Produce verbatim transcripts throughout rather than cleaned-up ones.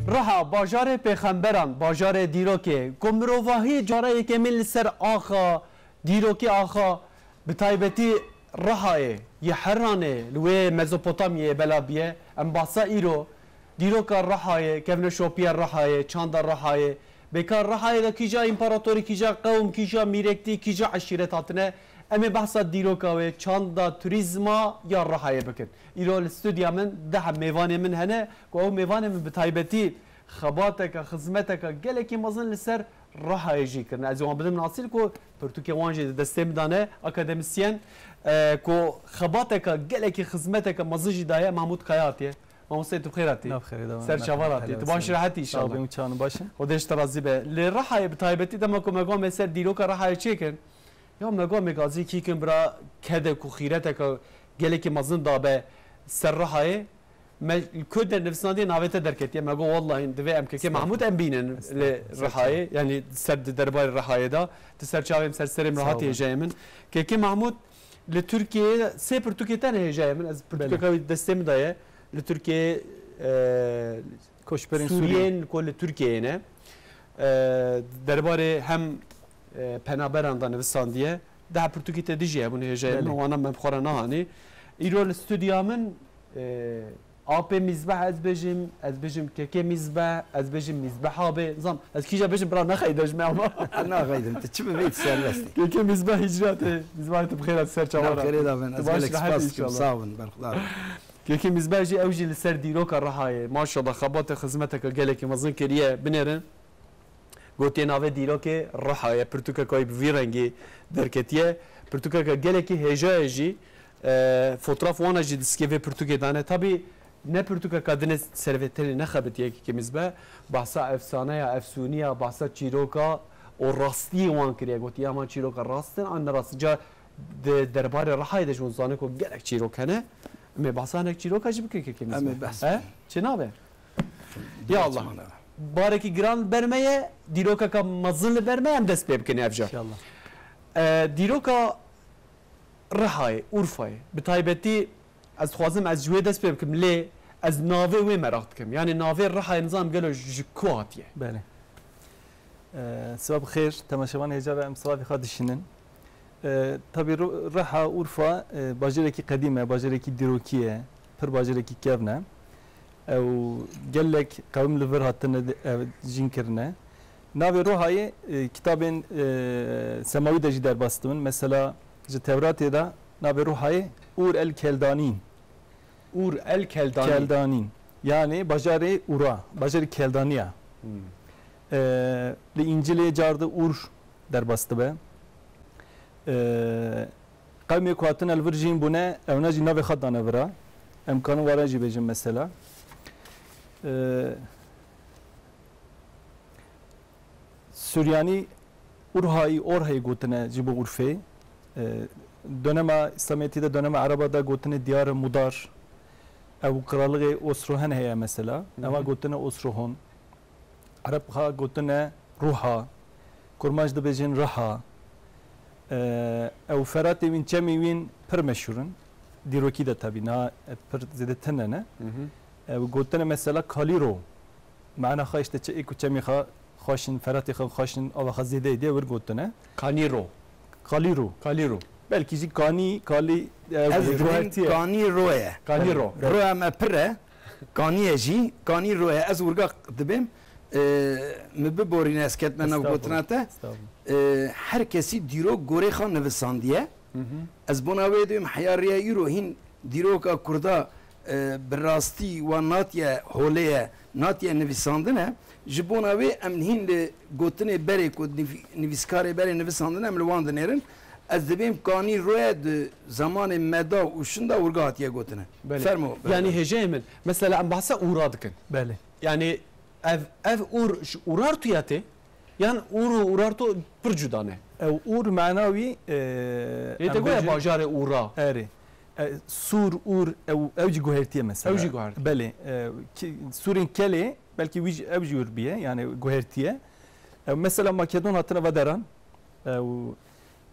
Riha, bajarê pêxemberan, bajarê dîrokê, ku mirovahî cara yekemîn li ser axa, dîrokê axa, bi taybetî Rihayê, yê Heranê, li wê Mezopotamyayê bela biye, em bahsa îro, dîroka Rihayê, kevneşopiya Rihayê, çanda Rihayê, bêka Rihayê de kîja împaratorî, kîja qewm, kîja mîrektî, kîja eşîret hatine, em ê behsa dîroka wê, çanda, turîzma ya Rihayê bikin. Îro li stûdya min deh mêvanê min hene, ku ew mêvanê min bi taybetî xebateke, xizmeteke gelekî mezin li ser Rihayê jî kirine. Ez ê wan bidim nasîr ku pirtûkê wan jî di destê min de ne, akademisyen, e, ku xebateke gelekî xizmeteke mezin jî daye, Mahmûd Kaya hatiye. Mamosteyê, tu bi xêr hatî. Nav xêrê de. Ser çavan hatî. Tu baş, rehet inşallah. Sağ ol, çawan başin. Xwedê ji te razî be. Lê Rihayê bi taybetî dema ku me got me ser dîroka Rihayê çêkin, ya me got me gazî kî kin bira kede ku xîreteke gelekî mezin dabe ser Rihayê. Me li ku de nivîsandiye navê te derketiye. Me got wellahî divê em Kekê Mahmûd em bînin li Rihayê. Yanî ser di derbarê Rihayê de. Di ser çavê min, ser serê min, rehatî hêjayê min. Kekê Mahmûd li Tirkiyeyê sê pirtûkê tenê hêjayê min. Ez pirtûkeka wî destê min de ye. Li Tirkiyeyê, e, Koçberên Sûriyên ku li Tirkiyeyê ne. E, derbarê hem, e, penaberan de nivîsandiye. Daha pirtûkê te dijî hebûn hêjayê min, wana me bi xwe re nahanî. Îro li stûdya min, e, apê Mîzbeh ez bêjim, ez bêjim Kekê Mîzbeh, ez bêjim Mîzbeh abê. Nizam, ez kîja bêjim bira nexeyde ji me ama. Naxeydim, tu çi bivê tu serbest î. Kekê Mîzbeh hîcra te, Mîzbeh tu bi xêr hatî ser çavan. Nav xêrê da bin, ez gelek spas dikim, sağ bin, berxudar bin. Kekê Mîzbeh jî ew jî li ser dîroka Rihayê. Maşallah, xebatê xizmeteke gelekî mezin kiriye, binêrin. Gotiye navê dîrokê Riha ye, pirtûkeka wî bi vî rengî derketiye. Pirtûkeke gelekî hêja ye jî, e, fotraf wana jî di sikê vê pirtûkê dane. Tabî ne pirtûkeka din e, ser vê tenê nexebitiye Kekê Mîzbeh. Bahsa efsaneya, efsûniya, bahsa çîroka û rastiyê wan kiriye. Gotiye, ama çîroka rast in, an ne rast in. Ca di derbarê Rihayê de ji wan zane ku gelek çîrok hene. Em ê bahsa hinek çîroka jî bikin Kekê Mîzbeh. Em ê behs bikin. He? Çi nabe? Ya Allah. Barekî giran li ber me ye, dîrokeka mezin li ber me ye, em dest pê bikin ev ca. İnşallah. E, dîroka Rihayê, Urfayê, bi taybetî ez dixwazim ez ji wê dest pê bikim, lê ez navê wê meraq dikim. Yanî navê Rihayê nizam gelo ji ku hatiye? Belê. E, siba bi xêr, temaşevanê hêja ve em silavê xwe dişînin. E, tabî Ru-, Riha, Urfa, e, bajêrekî qedîm e, bajêrekî dîrokî ye, pir bajêrekî kevn e. Ew gelek qewim li vir hatine de-, ev jîn kirine. Navê Rihayê, e, kitabên, e, semawî de jî derbas dibin. Mesela ji Tewratê de navê Rihayê Ur el Keldanîn. Ur el Keldanîn. Keldanîn. Yanî bajarê Ura, bajarê Keldaniya. Hmm. E, li Încilê car di Ur derbas dibe. E, qewmê ku hatine li vir jîn bûne, ewna jî navê xwe dane vira. Em kanin ware jî bêjin mesela. E, Suryanî Urhayî, Orhayî gotine ji bo Urfê. E, dönema Îslamiyetî de, dönema Ereba de gotine Diyar Mudar. Ew qiralixê Osrohen heye mesela. Hı hı. Eva gotine Osrohon. Ereb xwe gotine Ruha. Kurmanc dibêjin Riha. E, ew feratê wîn, çemê wîn pir meşhûr in. Dîrokî de tabî, niha pir zêde tune ne. Hı hı. Ew gotine mesela Kalîro. Mana xwe işte çi, ê ku çemê xwe xweş in, feratê xwe xweş in, ava xwe zêde yê diye wir gotine. Kanîro. Kalîro. Kalîro. Belkî jî Kanî, Kalî, e, Ez dibêm guhertiye. Kanî Roye. Kanî Ro. Roya me pir e. Kanî ye jî. Kanî Roye. Ez wirga dibêm. E, mi biborîne ez ketme nav gotina te. Estağfurullah. Estağfurullah. E, her kesî dîrok gorê xwe nivisandiye. Hı hı. Ez bona wê dibêm heya riya îro hîn dîroka Kurda, e, bi rastî wan natiye holê ye, natiye nivîsandine. Ji bona wê em hîn li gotinê berê ku nivî-, nivîskarê berê nivîsandine, em li wan dinêrin. Ez dibêm Kanî Roye di zemanê Meda û Şinda wirga hatiye gotine. Belê. Fermo. Yanî hêjeyê min, mesela em behsa Ûra dikin. Belê. Yanî ev, ev Ûr ji Urartuya tê? Yan Ûr û Urartu pir cuda ne? Ew Ûr mana wî, e, Lê te em goya bêjin bajarê Ûra. Erê. E, Sûr, Ûr, ew, ew jî guhertiye mesela. Ew jî guhertiye. Belê, e, ki-, Sûrên Kelê, belkî wî jî, ew jî wir biye, yani guhertiye. Ew mesela Makedon hatine vederan. Ew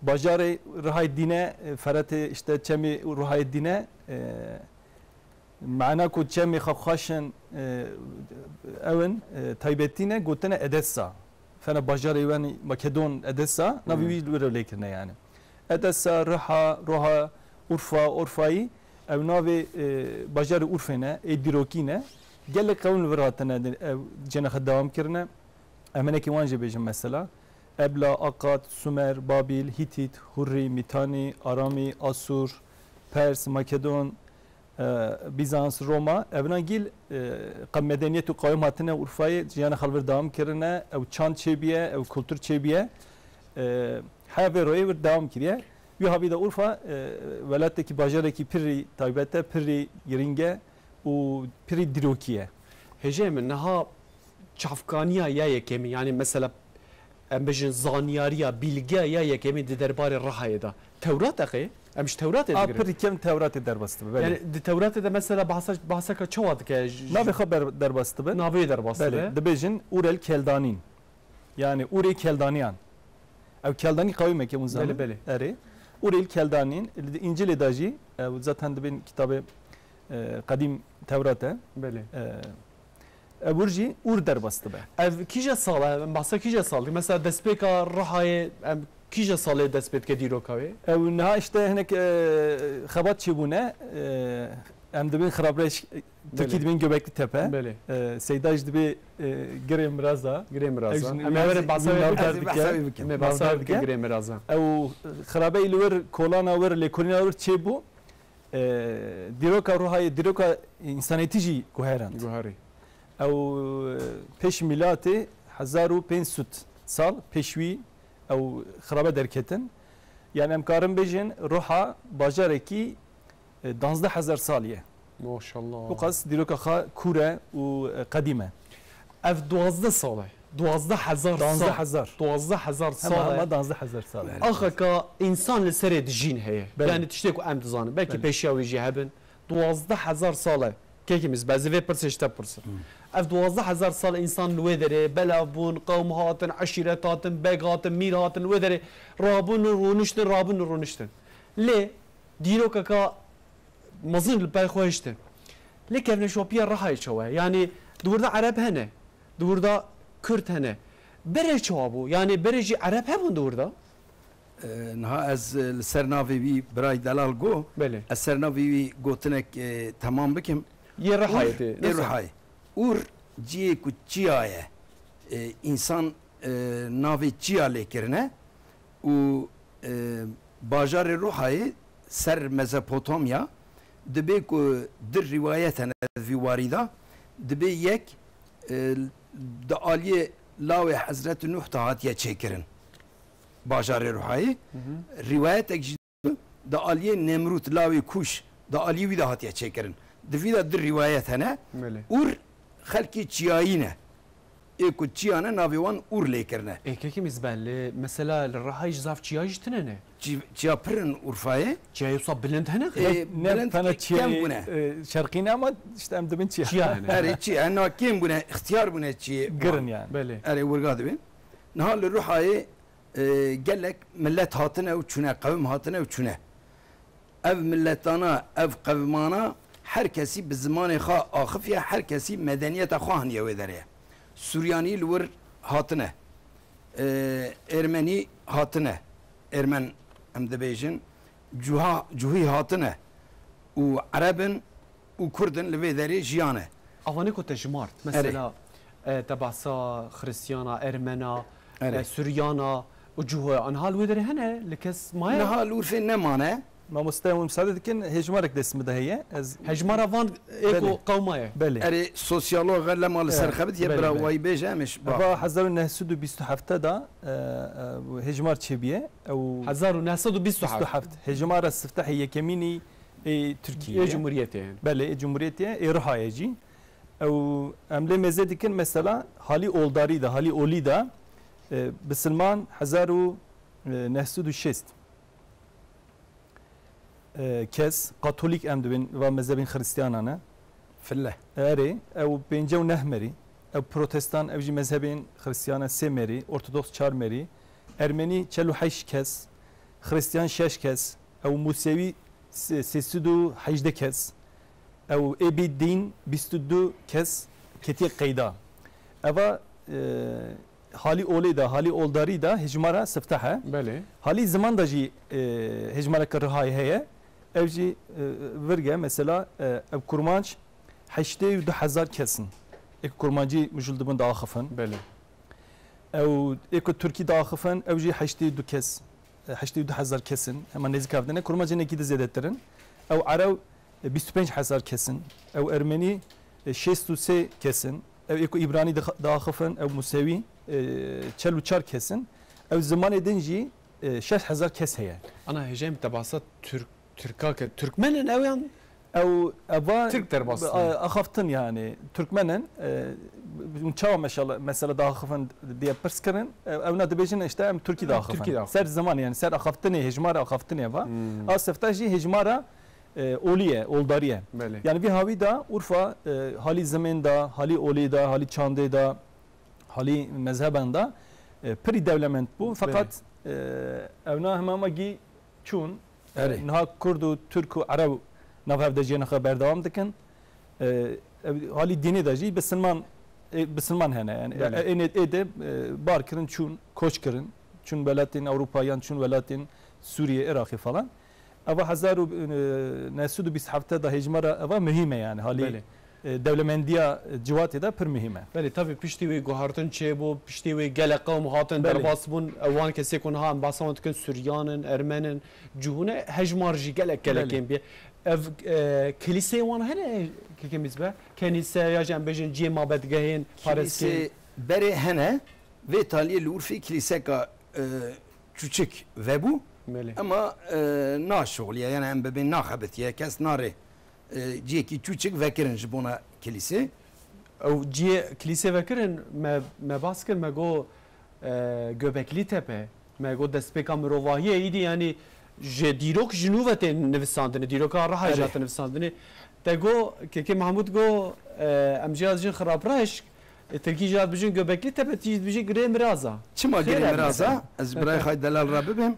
bajarê Rihayê Dîne, e, Feratê, işte çemê Rihayê Dîne, e, Mana ku çemê xwe xweş in, e, Ew in, e, taybetî ne, gotine Edessa. Fena bajarê wen Makedon Edessa, navê wî li wir lê kirine yani. Edessa, Riha, Roha, Urfa, Orfayî, ew navê, e, bajarê Urfê ne, ê dîrokî ne. Gelek qewim li vir hatine, ew cêne xwe dewam kirine. Em hinekî wan jî bêjin mesela. Ebla, Akat, Sumer, Babîl, Hîtît, Hurrî, Mîtanî, Aramî, Asûr, Pers, Makedon, e, Bîzans, Roma, evna gîl, e, qe medeniyet û qawim hatine Urfayê, jiyana xwe li vir dewam kirine, ew çand çêbiye, ew kultur çêbiye. E, heya vê royê vir dewam kiriye. Wî havî de Urfa, e, welatekî, bajarekî pirî taybet e, pirî girîng e û pirî dîrokî ye. Hêjayê min, niha çavkaniya ya yekemîn, yani mesela, em bêjin zanyariya, bîlgeya ya yekemîn di derbarê Rihayê de Tewrat e qey? Em ji Tewratê A digirin. Pirî kevn Tewratê derbas dibe, belê. Yani di Tewratê de mesela bahsa, bahseka çawa dike? J-, Navê xwe ber-, derbas dibe. Navê derbas Belê, dibe. Dibêjin Ûr el Keldanîn. Yani Ûrê Keldaniyan. Ew Keldanî qewimeke hûn zanin. Belê, belê. Erê. Ûr el Keldanîn, li Încîlê de jî, ew zaten dibên kitabê, e, qedîm Tewrat e. Belê. E, Ev wir jî Ûr derbas dibe. Ev kîja sal e? Em behsa kîja sal dikin? Mesela destpêka Rihayê em kîja salê dest pê dike dîroka wê? Ew niha işte hinek, e, xebat çêbûne, e, em dibên Xirabreş, Tirkî Belê. dibên Göbekli Tepe. Belê. E, Seyda jî dibê, e, Girê Miraza. Girê Miraza. Ev jî Em ê were behsa wê bikin. Navdar dike. Em ê behsa wê bikin Girê Miraza. Ew xirabeyî li wir, kolana wir, lêkolîna wir çêbû. E, dîroka Ruhayê, dîroka însaniyetî jî guherand. Guherî. Ew, e, pêş mîlatê hezar û pênc sed sal pêş wî ew xirabe derketin. Yani em karin bêjin Ruha bajarekî, e, danzdeh hezar salî ye. Maşallah. Bu qas dîroka xwe kûr e û, e, qedîm e. Ev duwazdeh sal e. Duwazdeh hezar sal. Danzdeh hezar. Duwazdeh hezar sal e. Hema hema danzdeh hezar sal e. Axa ka însan li serê dijîn heye. Belê. Yani tiştê ku em dizanin. Belkî Belê. pêşiya wê jî hebin. Duwazdeh hezar sal e. Kekî min, ez vê pirsê ji te pirsim. Hmm. Ev duwazdeh hezar sal însan li wê derê belav bûn, qewm hatin, eşîret hatin, beg hatin, mîr hatin, li wê derê rabûn û rûniştin, rabûn û rûniştin. Lê dîrokeka mezin li ber xwe hiştin. Lê kevneşopiya Rihayê çawa ye? Yanî di wir de Ereb hene, di wir de Kurd hene. Berê çawa bû? Yanî berê jî Ereb hebûn di wir de? E, niha ez, e, li ser navê wî birayê delal got, Belê. ez ser navê wî gotinek, e, temam bikim. Yê Rihayê Ûr, tê, ê nasıl? Rihayê. Ûr ciyê ku çiya ye. E, însan, e, navê çiya lê kirine û, e, bajarê Ruhayê ser Mezopotamya, dibê ku du rîwayet hene vî warî de, dibê yek, e, di aliyê lawê Hezretî Nuh de hatiye çêkirin bajarê Ruhayê. Hı hı. Rîwayetek jî di aliyê Nemrûd, lawê Kûş, di aliyê wî de hatiye çêkirin. Di vî de du rîwayet hene. Belê. Ûr xelkê çiyayî ne. Ê ku çiya ne, navê wan Ûr lê kirine. Ê kekî min, ez belê, mesela li Rihayê jî zaf çiya jî tune ne? Çi-, çiya pir in Urfayê. Çiyayê wisa bilind hene? Ê, Ne, bilind pena ke-, çiyayê, kem bûne. e, şerqî ne ama işte em dibin çiya. Çiya hene. Erê, çiya, na kêm bûne, ixtiyar bûne çiyê Girin wan. yani. Belê. Erê, wirga dibin. Niha li Ruhayê, e, gelek millet hatine û çûne, qewim hatine û çûne. Ev milletana, ev qewimana her kesî bi zimanê xwe axifiye, her kesî medeniyeta xwe haniye wê derê. Suryanî li wir hatine. E, Ermenî hatine. Ermen em dibêjin. Cuha, Cuhî hatine. Û Ereb in û Kurd in li vê derê jiyane. Avanê ku te jimart, Erê. mesela, e, te behsa Xiristiyana, Ermena, Erê. e, Suryana û Cuhoya, anha li wê derê hene, li kes maye? Niha li Urfê nemane. Mamoste, hûn misade dikin, hejmarek destê min de heye. Ez Hejmara van ê ku Belê. qewma ye? Belê. Erê, sosyalog e, lema li ser Erê. xebitiye, Belê, bira belê. wayî bêje, em ê ji Eva ba. hezar û neh sed û bîst û heft de, e, e, hejmar çêbiye. Ew Hezar û neh sed û bîst û heft. bîst û heft. Hejmara siftehê yekemînî ê Tirkiyê Ê ye. Cumhuriyetê ye. Belê, ê Cumhuriyetê ye, ê Rihayê jî. Ew, em lê mêze dikin, mesela, halî oldarî de, halî olî de, e, bisilman hezar û neh sed û şêst, e, kes, katolîk em dibin, va mezhebên xiristiyanan e. Fille. Erê, ew pêncî û neh merî, ew protestan, ew jî mezhebên xiristiyan e, sê merî, ortodoks çar merî, ermenî çel û heşt kes, xiristiyan şeş kes, ew musewî sê-, sê sed û hejdeh kes, ew ê bî dîn bîst û du kes ketiye qeyda. Eva, e, halî olê de, halî oldarî de hejmara siftah e. Belê. Halî ziman de jî, e, hejmareke rihayê heye. Ev jî, e, virge, mesela, e, ev kurmanc heştê û du hezar kes in. Ê ku kurmancî mijûl dibin diaxifin. Belê. Ew ê ku tirkî diaxifin, ew jî heştê û du kes, e, heştê û du hezar kes in. Hema nêzîka ev de ne, kurmancên êkî de zêdetir in. Ew erew, e, bîst û pênc hezar kes in. Ew ermenî, e, şêst û sê kes in. Ew ê ku îbranî dixa-, diaxifin, ew musewî, e, çel û çar kes in. Ew zimanê din jî, e, şeş hezar kes heye. Ana hêjayê min te behsa Tirk, Tirka kir. Tirkmen in ew yan? Ew, eva Tirk derbas a-, dikin. Axaftin yani. Tirkmen in, e, çawa meşala-, mesela diaxifin diye pirs kirin. E, ewna dibêjin işte em Tirkî Em diaxifin. Tirkî diaxifin. Ser ziman yani, ser axaftinê, hejmara axaftinê va. Hmm. A sifta jî hejmara, e, olî ye, oldarî ye. Belê. Yani vî hawî de Urfa, e, halî zimên de, halî olê de, halî çandê de, halî mezheban de, e, pirî dewlemend bû. Belê. Feqet, e, ewna hema me gî çûn. Erê. E, niha Kurd û Tirk û Ereb nav hev de jiyana xwe berdewam dikin. E, ev halî dînê de jî bisilman, e, bisilman hene. Yani, Belê. e, ênê ê de, e, bar kirin, çûn, koç kirin. Çûn welatên Ewropa yan çûn welatên Sûriye, Iraqê falan. Eva hezar û, e, neh sed û bîst heft de hejmara eva muhîm e yani. Halî, Belê. e, dewlemendiya civatê de pir muhîm e. Belê, tabii piştî wê guhartin çêbû, piştî wê gelek qewm hatin Belê. derbas bûn. Ew wan kesê ku niha em behsa wan dikin, Suryan in, Ermen in, cihûne hejmar jî gelek gelek Belê. ên bî. Ev, e, kilîseyê wan hene, kekê Mîzbe? Kenîse ya jî em bêjin cihê mabetgehên, parêzgehên. Kilîse berê hene, vê taliyê li Urfê kilîseka, e, çûçik vebû. Belê. Ema, e, naşixuliye, yani em bibên naxebitiye, kes narê, e, cihekî çûçik vekirin ji bona kilîsê. Ew cihê kilîsê vekirin, me, me bas kir, me got, e, Göbekli Tepe, me got destpêka mirovahiyê, îdî yani ji dîrok ji nû ve tên nivîsandinê, dîroka Rihayê jî Erê. hatin nivîsandinê. Te got, kekê Mehmûd got, e, em jê dibêjin Xirabreş, e, tirkî jê dibêjin Göbekli Tepe, tî jê dibêjin Girê Miraza. Çima Xêr Girê e Miraza? mesela. Ez ji birayê xwe delal re bibêm.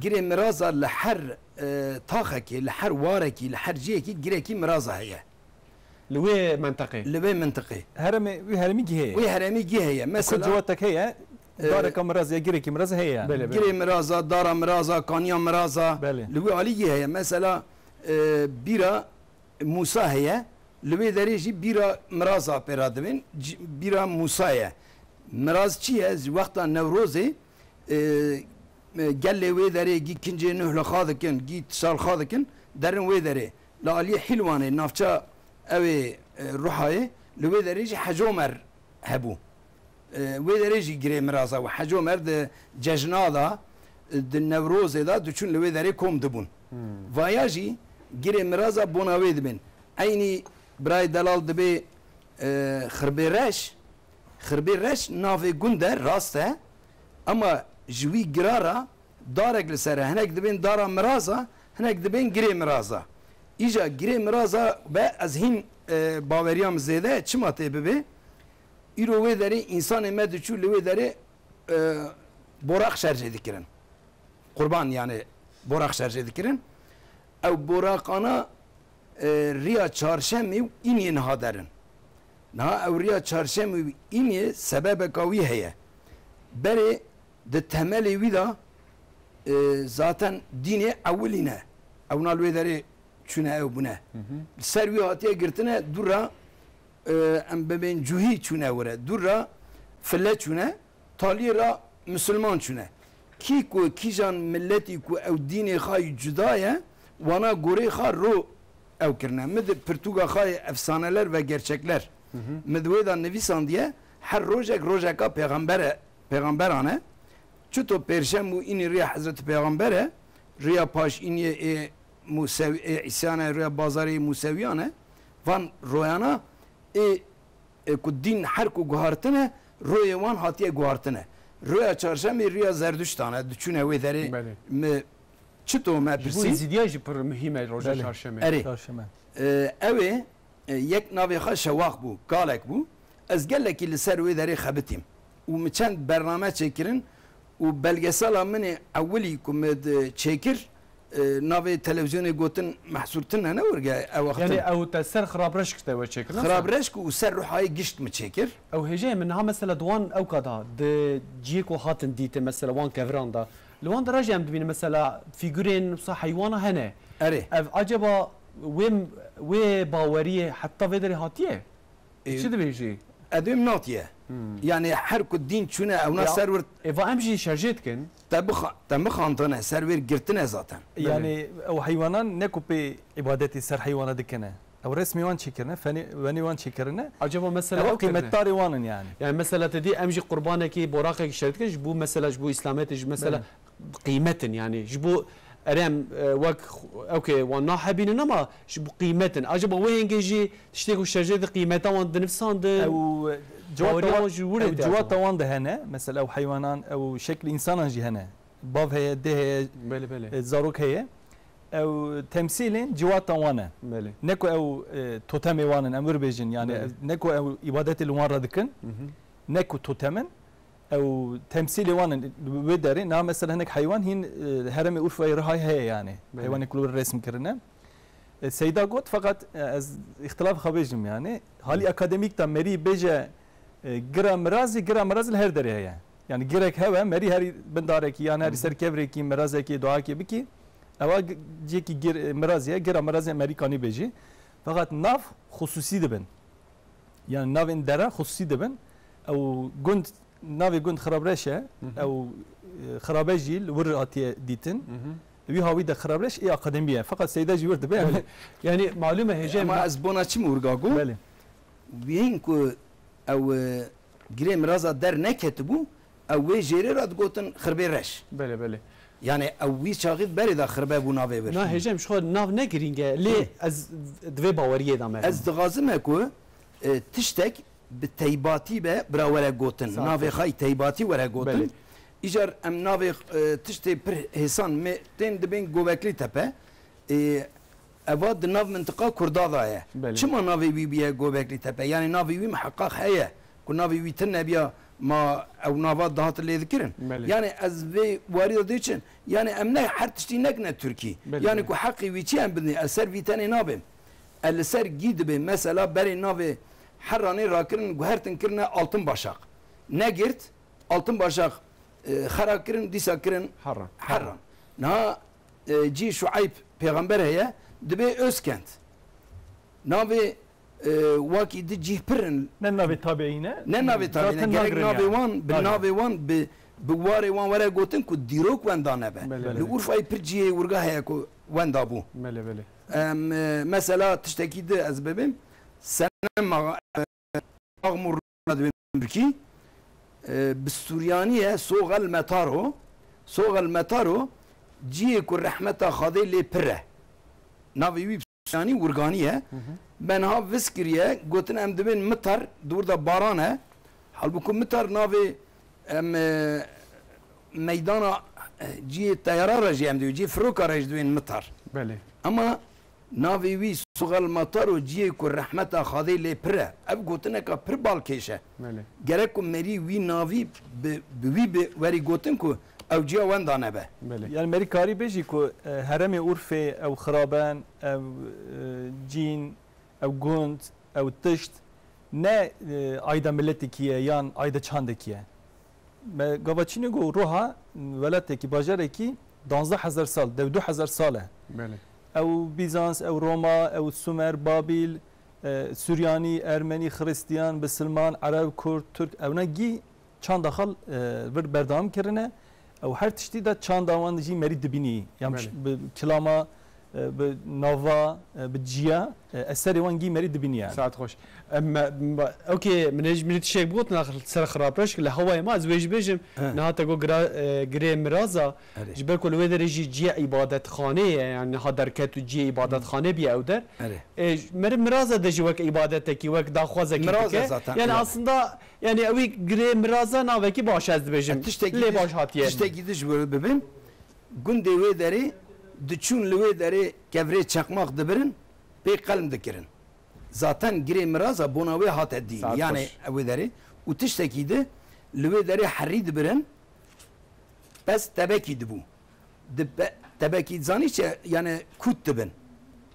Girê Miraza li her, e, taxekê, li her warekî, li her cihekî girekî Miraza heye. Li wê menteqê. Li wê mintiqê. Heremê, wî heremî gî heye. Wî heremî gî heye. Mesela, Ku ciwatek heye, e, dareka Miraza ya girekî Miraza heye yani. Belê, belê. Girê Miraza, Dara Miraza, Kaniya Miraza, Belê. li wê alî gî heye. Mesela, e, bîra Mûsa heye, li wê derê jî bîra Miraza pê re dibên, c-, bîra Mûsa ye. Miraz çi ye? Ji wexta Newrozê, e, e, gelê wê derê gî kincê nuh li xwe dikin, gî tişal xwe dikin, derin wê derê. Li aliyê Hîlwanê, navça ew ê, e, Ruhayê, li wê derê jî Hecomer hebû. E, wê derê jî Girê Miraza û Hecomer di cejna de, e, di Newrozê de diçûn li wê derê kom dibûn. Hmm. Vaya jî Girê Miraza bona wê dibên. Eynî birayê delal dibê, e, Xirbê Reş. Xirbê Reş navê gund e, rast e. Ema ji wî gira re darek li ser e. Hinek dibên Dara Miraza, hinek dibên Girê Miraza. Îja Girê Miraza be ez hîn, e, baweriya min zêde ye. Çima tê bibe? Îro wê derê însanê me diçû li wê derê, e, boraq şerjê dikirin. Qurban, yani, boraq şerjê dikirin. Ew boraqana, e, riya Çarşemê û Îniyê niha derin. Niha ew riya Çarşemê û Îniyê sebebeka wî heye. Berê di temelê wî de, e, zaten dînê ewilî ne. Ewna li wê derê çûne ew bûne. Hı hı. Li ser wî hatiye girtine dûra, e, em bibên cuhî çûne were. Dûra file çûne. Taliyê re misilman çûne. Kî ku kîjan miletî ku ew dînê xwe yî cuda ye, wana gorê xwe ro ew kirine. Min di pirtûka xwe yê Efsaneler ve Gerçekler, Hı hı. min di wê de nivîsandiye, her rojek rojeka pêxembere, pêxemberan e. Çito pêrşem û înî riya Hezretî Pêxember e, riya paş îniyê ê Musew-, ê Îsyan e, riya bazarê Musewiyan e. Van royana ê e, ku dîn her ku guhartine, royê wan hatiye guhartine. Roya çarşemê riya Zerduştan e, diçûne wê derê Belê. mi çito me Ji bo pirsî? Êzîdiya jî pir muhîm e roja Belê. çarşemê. Erê. Çarşeme. E, ew ê, e, yek navê xwe Şewax bû, kalek bû. Ez gelekî li ser wê derê xebitîm. Û min çend bername çêkirin û belgesela min ê ewilî ku min di çêkir, e, navê televîzyonê gotin Mehsûr tune ne wirge ew wextin. Yani ew te ser Xirabreşk te we çêkir, ne? Xirabreşk û ser Ruhayê gişt mi çêkir. Ew hêjeyê min niha mesela di wan ewka da, di cihê ku hatin dîtin, mesela wan keviran da, li wan de re jî em dibînin mesela fîgurên wisa heywana hene. Erê. Ev acaba wê, wê baweriyê heta vê derê hatiye? E, çi dibêjî? Edê min natiye. Hmm. Yani her ku dîn çûne ewna Ya, ser wir êva em jî şerjê dikin. Te bixa-, te mixantine, ser wêr girtine zaten. Belê. Yani ew heywanan ne ku pê îbadetî ser heywana dikine. Ew resmê wan çêkirine, fenê, wenê wan çêkirine. Acaba mesela Ew ew kirine? Qîmetdarê wan in yani. Yani mesela te dî em jî qurbanekî, boraqekî şer dikin, ji bo mesela, ji bo îslametê, ji mesela Belê. Qîmet in yani. Ji bo erê em, e, wek ewkê wan nahebînin ama ji bo qîmet in. Acaba wê hingê jî tiştê ku şerjê di qîmeta wan dinivsandin? Ew, e, civata Baweriya wan, wan ji wir ew tê civata acaba? Wan de hene. Mesela ew heywanan, ew şekli insanan jî hene. Bav heye, dê heye, Belê, belê. E, zarok heye. Ew temsîlên civata wan e. Belê. Ne ku ew, e, totemê wan in, em wir bêjin. Yani Belê. Ne ku ew îbadetê li wan re dikin, Hı hı. Ne ku totem in, ew temsîlê wan in. Wê derê, niha mesela hinek heywan hîn, e, herêmê Urfayê Rihayê heye yani. Belê. Heywanê ku li wir resm kirine. E, Seyda got, feqet, e, ez îxtilaf xwe bêjim yani. Halî Hı. Akademîk de merî bêje, e, gira mirazî, gira mirazî li her derê heye. Yani girek hewe, merî herî bin darekî, yan herî Hı hı. ser kevrekî, mirazekî, duayekê bikî, ewa g-, cihekî gir-, mirazî ye, gira mirazî ye, merî kanî bêjî. Feqet nav xusûsî dibin. Yani navên dere xusûsî dibin. Ew gund, navê gund Xirabreş e, Hı hı. ew, e, Xirabe jî li wir hatiye dîtin. Hı hı. Wî hawî de Xirabreş ê akademî ye. Feqet Seyda jî wir dibe. Belê. Yani malûm e hêjê Ama ma- ez bona çi mi wirga got? Belê. Wî hîn ku ew, e, girê miraza derneketibû, ew wê jêrê re digotin Xirbê Reş. Belê, belê. Yani ew wî çaxî berê de Xirbe bû navê wir. Na hêjem ji xwe nav ne girîng e, lê Hı. ez di vê baweriyê de me. Ez dixwazim e ku, e, tiştek bi teybatî be bira were gotin. Saet Navê baş. Xwe teybatî were gotin. Belê. Îcar em navê, e, tiştê pir hêsan me tên dibên Gobeklî Tepe. E, Eva di nav mintiqa Kurda de ye. Belê. Çima navê wî bûye Gobeklî Tepe? Yani navê wî miheqaq heye. Ku navê wî tune biya ma ew nava dihat lê dikirin. Belê. Yani ez vê warî de dêçin. Yani em ne her tiştî nekine Tirkî. Belê, Yani belê. Ku heqî wî çi em bidin, ez ser vî tenê nabêm. Ez li ser gî dibêm. Mesela berê navê Herranê rakirin, guhertin kirine Altın Başak. Negirt, Altın Başak, e, xera kirin, dîsa kirin Herran. Herran. Niha, e, cî Şueyb pêxember heye, dibê Özkent. Navê, e, wakî di cîh pir in. Ne navê tabiî ne? Ne navê tabiî ne. Zaten Gerek nagirin navê yani. wan, bi Nagirin. Navê wan, bi, bi warê wan were gotin ku dîrok wenda nebe. Belê, Li belê. Urfayê pir cihê wirga heye ku wenda bû. Belê, belê. Em, e, mesela tiştekî di ez bibêm. Senem Axa-, e, Axmur dibên Tirkî, e, bi Suryanî ye, Soxel Metaro. Soxel Metaro, ciyê ku rehmeta Xadê lê pir e. Navê wî bi Suryanî Urganî ye. Hı hı. Me niha viz kiriye, gotin em dibên Mitar, di wir de baran e. Halbûkî Mitar navê em, e, meydana, e, ciyê teyara re jî em dibên, ciyê firoka re jî dibên Mitar. Belê. Ama Navê wî Suxel Matar û ciyê ku rehmeta Xwedê lê pir e. Ev gotineka pir balkêş e. Belê. Gerek ku merî wî navî bi, bi wî bi werî gotin ku ew ciya wenda nebe. Belê. Yani merî karî bêjî ku, e, herêmê Urfê ew xiraben, ev, e, cîn, ew gund, ew tişt ne, e, ayda miletekî ye yan ayda çandekî ye. Me gava çînê got, roha welatekî, bajarekî danzdeh hezar sal, dew du hezar sal e. Belê. Ew Bîzans, ew Roma, ew Sumer, Babîl, e, Suryanî, Ermenî, Xiristiyan, Bisilman, Ereb, Kurd, Tirk, ewna gî çanda xal, e, vir berdewam kirine. Ew her tiştî de çanda wan jî merî dibînî. Yan Belê. Bi kilama, e, bi nava, e, bi ciya, e, eserê wan gî merî dibînî yani. Saet xweş. Em, me, me, okey, min ê ji, min ê tiştek bigot, na ser xirabreş, li hewayê ma, ez wê jî bêjim, He. Niha te got gira-, e, girê miraza, Erê. Ji ber ku li wê derê jî ciyê îbadetxanê ye, yani niha derket û ciyê îbadetxanê bûye ew der. Erê. E, j-, meriv miraza de jî wek îbadetekî, wek daxwazekî Miraza dike. Zaten, Yani yani. Aslında, yani ew ê girê miraza navekî baş ez dibêjim. E, tiştekî Lê diş-, baş hatiye. Tiştekî diş bibim. Gundê wê derê diçûn li wê derê kevirê çeqmaq dibirin, pê qelm dikirin. Zaten girê miraza bona wê hate dîn. Saet Yani xweş. Ew wê derê. Û tiştekî di li wê derê herî dibirin, pes tebekî dibû. Di be-, Tebekî zanî çi, yani kût dibin.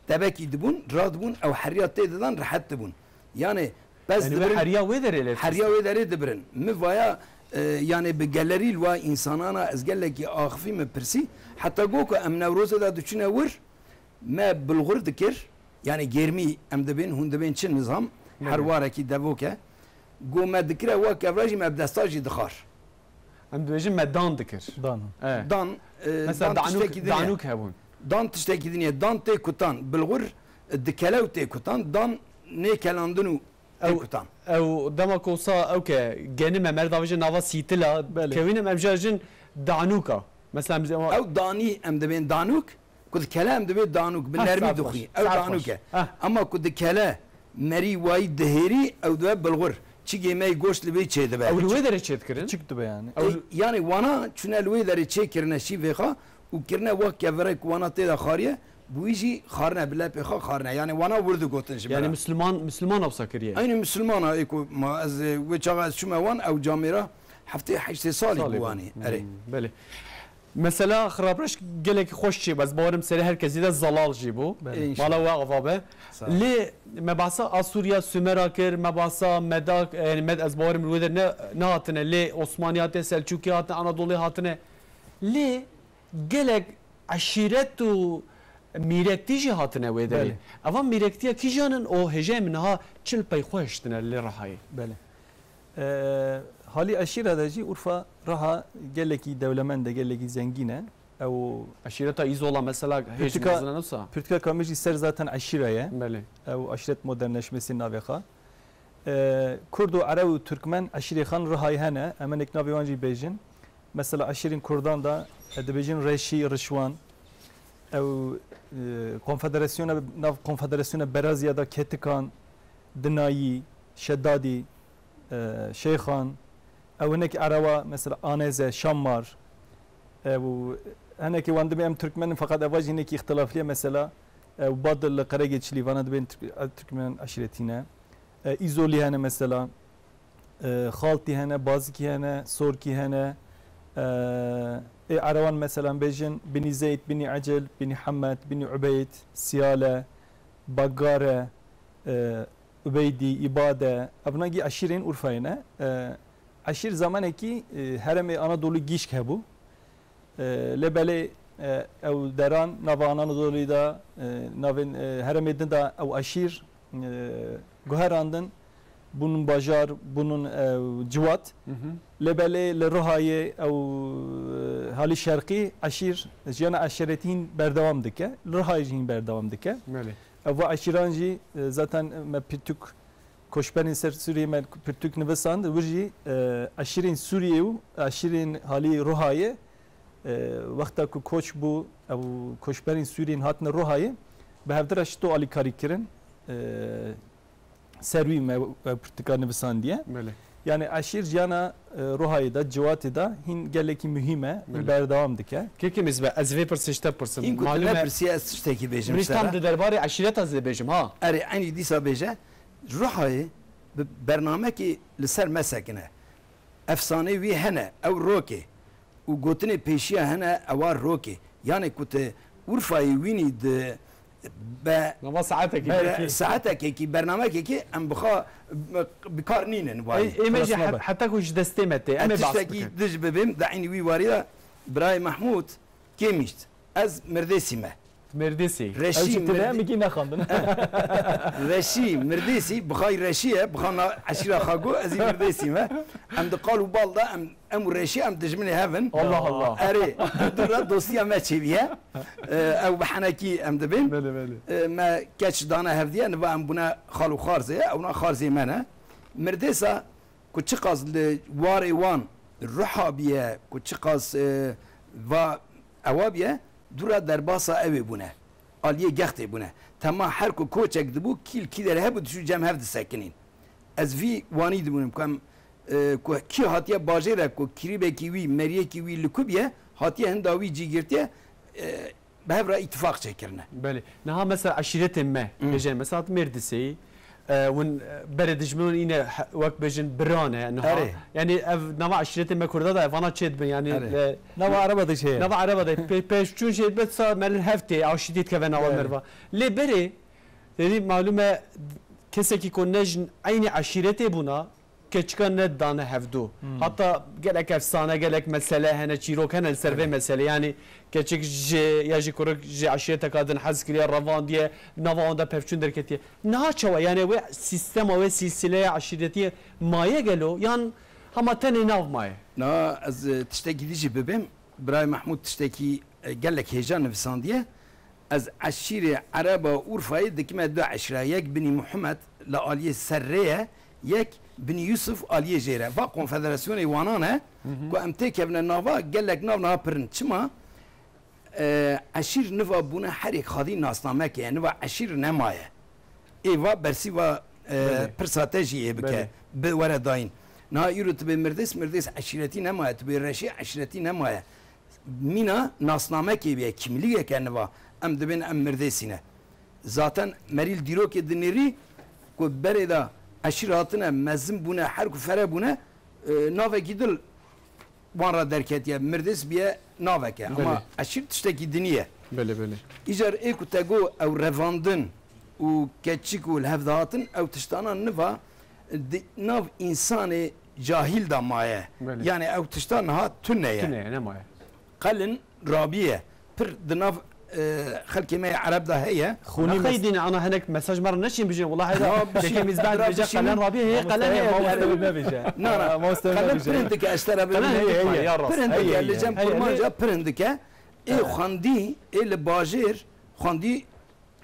Tebekî dibûn, radibûn, ew heriya tê didan, rehet dibûn. Yani pez Yani we dibirin, heriya wê derê lê heriya wê derê dibirin. Mi vaya, e, yani bi gelerî li wa însanana ez gelekî axifî, mi pirsî, heta go ku em Newrozê de diçûne wir, me bilxur dikir, yani gêrmî em dibên, hûn dibên çi nizam, Belê. her warekî devoke, go me dikire wa kevra jî me bi desta jî dixar. Em dibêjin me dan dikir. Dan. E. Dan, e, Mesela dan danûk, tiştekî din e. danûk hebûn. Dan tiştekî din e. Dan tê kutan. Bilxur, e, dikele û tê kutan. Dan nêkelandin û tê Ew, kutan. ew dema ku wisa ew ke genime merda vêje nava sîtila, Belê. kewîne em jê jin danûka. Mesela em zê- Ew danî em dibên danûk, ku dikele em dibê danûk, bi Ha, nermî saet dixwî. baş. Ew Saet danûk baş. e. Ha. Ama ku dikele merî wayî dihêrî, ew dibe bilxur. Çigê me yê goşt li vê çêdibe. Ew li wê derê çêdikirin? Çik dibe yani? Ew Ê, li- yani wana çûne li wê derê çêkirine şîvê xwe û kirine wek kevirek wana tê de xariye, bi wî jî xarine, bi lepê xwe xarine. Yani wana wir digotin ji me Yani re. Müslüman, Müslüman wisa kiriye? Aynî Müslümana ê ku ma ez, e, wê çaxa ez çûme wan, ew camêra heftê heştê salî Salê bû bû. wanî. Erê. Hmm, belê. Mesela xirabreş gelekî xweş çêbû. Ez bawerim serê her kesî de zelal jî bû. Belê. Înşallah. Mala we ava be. Sağ ol. Lê me behsa Asûriya, Sumera kir, me behsa Meda, yani Med ez bawerim li wê de ne, nehatine. Lê Osmaniyê hatine, Selçûkî hatine, Anadolê hatine. Lê gelek eşîret û mîrektî jî hatine wê derê. Belê. Eva mîrektiya kîjan in û hêjayê min niha çi li pey xwe hiştine li Rihayê? Belê. Ee, halî eşîra de jî Urfa Riha gelekî dewlemend e, gelekî zengîn e. Ew Eşîreta Îzola mesela hêj Pirtûka, mezin e wisa? Pirtûka Kamijî ser zaten eşîra ye. Belê. Ew aşiret modernleşmesi navê xwe. Ee, Kurd û Ereb û Türkmen eşîrê xan Rihayê hene. Em hinek navê wan jî bêjin. Mesela eşîrên Kurdan de, e, dibêjin Reşî, Rişwan. Ew, e, konfederasyona, nav konfederasyona Beraziya de Ketikan, Dinayî, Şedadî, e, Şeyxan, ew hinek Erewa, mesela Aneze, Şammar, e, û hinekî wan dibê em Türkmen in, feqet eva jî hinekî îxtilaflî ye, mesela, e, Badil li Qeregê Çilîvana dibên Türk-, e, Türkmen eşîretî ne. E, Îzolî hene mesela, e, Xaltî hene, Bazikî hene, Sorkî hene, e, ê Erewan mesela bêjin Binî Zeyd, Binî Ecil, Binî Hemed, Binî Ubeyd, Siyale, Bagare, e, Ubeydî, Îbade, evna gî eşîrên Urfayê ne. E, eşîr zamanekî, e, heremê Anadolû gîşk hebû. E, lê belê, e, ew deran nava Anadolî de, e, navên, e, heremê din de ew eşîr, e, guherandin, bûnin bajar, bûnin, e, ciwat. Hı hı. Lê belê li Rihayê ew, e, halî şerqî eşîr, jiyana eşîretî hîn berdewam dike. Li Rihayê jî hîn berdewam dike. Belê. Ev va eşîran jî, e, zaten me pirtûk koçberên ser Sûriyê me pirtûk nivisand, wir jî, e, eşîrên Sûriyê û eşîrên halî Rihayê, e, wexta ku koç bû, ew koçberên Sûriyên hatine Rihayê, bi hevdira şito alîkarî kirin, e, ser wî me, me pirtûka nivisandiye. Belê. Yani eşîr jiyana, e, Rihayê de, ciwatê de hîn gelekî muhîm e, hîn Belê. berdewam dike. Kekê Mizbe, ez vê pirsê ji te pirsim. Hîn ku tu Malûm e, nepirsiye ez tiştekî bêjim min ji te tam re. di derbarê eşîreta ez dê bêjim, ha. Erê, eynî dîsa bêje, Rihayê bi bernamekî li ser me sekine. Efsanê wî hene, ew rokê. Û gotinê pêşiya hene, ewa rokê. Yanê ku tu Urfayê wînî di be-, Nava saetekî be-, belkî. saetekekî, bernamekekî em bi xwe bi kar nînin wayî. Ê, ê me jî Xelas het-, nabe. heta ku ji destê me tê. Em ê Ez behs tiştekî bikin. dij bibim, di eynî wî warî de birayê Mehmûd kêm hişt. Ez Mirdêsî me. Mirdêsî. Reşî Ew jî tine Mird-, em ikî nexandin. Reşî, Mirdêsî, bixay Reşî ye, bixa na eşîra xwe got, ez ê Mirdêsî me. Em di qal û bal de em, em û Reşî em dijminê hev in. Allah Allah. Erê, ev dû re dostiya me çêbiye. Ew bi henekî em dibên. Belê, belê. Me keç dane hevdiye, niva em bûne xal û xarzê, ewna xarzê me ne. Mirdêsa ku çiqas li warê wan ruha biye, ku çiqas, e, va ewa biye, dûra derbasa ew ê bûne. Aliyê gextê bûne. Tema her ku koçek dibû, kî li kî derê hebû, diçû cem hev disekinîn. Ez vî wanî dibûnim ku em, e, ku kî hatiye bajêrek ku kirîbekî wî, meriyekî wî li ku biye, hatiye hinda wî cî girtiye, e, bi hev re îtifaq çêkirine. Belê. Niha mesela eşîretên me, Hı. bêje mesela Mêrdisê, E, win, e, berê dijmin win îne he-, wek bêjin bira ne niha. Erê. Yani ev nava eşîretê me Kurda da vana çê dibin yani Erê. le- Nava Ereba de şey. Nava Ereba de pe-, pêşçûn jê dibe sa melin heftê aşîtî dikeve nava Erê. merva. Lê berê, yani malum e, kesekî ku ne jin eynî eşîretê bûna, keçika nedane hevdû. Hmm. Hatta gelek efsane, gelek mesele hene, çîrok hene li ser vê Evet. meselê. Yani keçik ji, ya jî kurik ji eşîreteka din hez kiriye, revandiye, nava wan de pevçûn derketiye. Niha çawa? Yani wê sîstema, wê sîlsileya eşîretiyê maye gelo? Yan hema tenê nav maye? Na, ez, e, tiştekî dî jî bibêm. Birayê Mehmûd tiştekî, e, gelek hêja nivisandiye. Ez eşîrê Ereba Urfayê dikime du eşîra. Yek binî Muhammed li aliyê serrê ye, yek binî Yusuf aliyê jêre. Va konfederasyonê wanan e Hı hı. ku em têkevine nava gelek nav niha pirin. Çima? E, eşîr niva bûne herêk xadî nasnameke ye, niva eşîr nemaye. Ê va bersîva, e, Belê. pirsa te jî ê bike, Belê. bi were dayîn. Niha îro tu bê mirdês, mirdês eşîretî nemaye, tu bê reşê eşîretî nemaye. Mîna nasnamekê bûye, kimlîgeke niva. Em dibên em mirdêsî ne. Zaten merîl dîrokê dinêrî ku berê de eşîr hatine, mezin bûne, her ku fere bûne, e, navekî dil wan re derketiye, mirdês bûye naveke. Ama Belê. eşîr tiştekî dinî ye. Belê, belê. Îcar ê ku te got ew revandin û keçik û li hev dihatin, ew tiştana niva di nav însanê cahîl de maye. Belê. Yani ew tişta niha tune ye. Tune ye, nemaye. Qelin rabî ye. Pir di nav, e, xelkê me yê Ereb de heye. Xûnî Ana mes- xeydîne, ana hinek mesaj me re neçîn bijin. Wela heyda Ya, bişî, yekê mîzbeh bira dibêje bişî. qelen rabî, heye Mamoste qelen heye. Mamoste wî nebêje. Na, na. Mamoste wî Qelen nebêje. pirindike ez te re Qelen bibînim. heye, heye, ya rast. Pirindike Heye, li cem heye. Kurmanca pirindike. Ê Evet. xwendî, ê li bajêr xwendî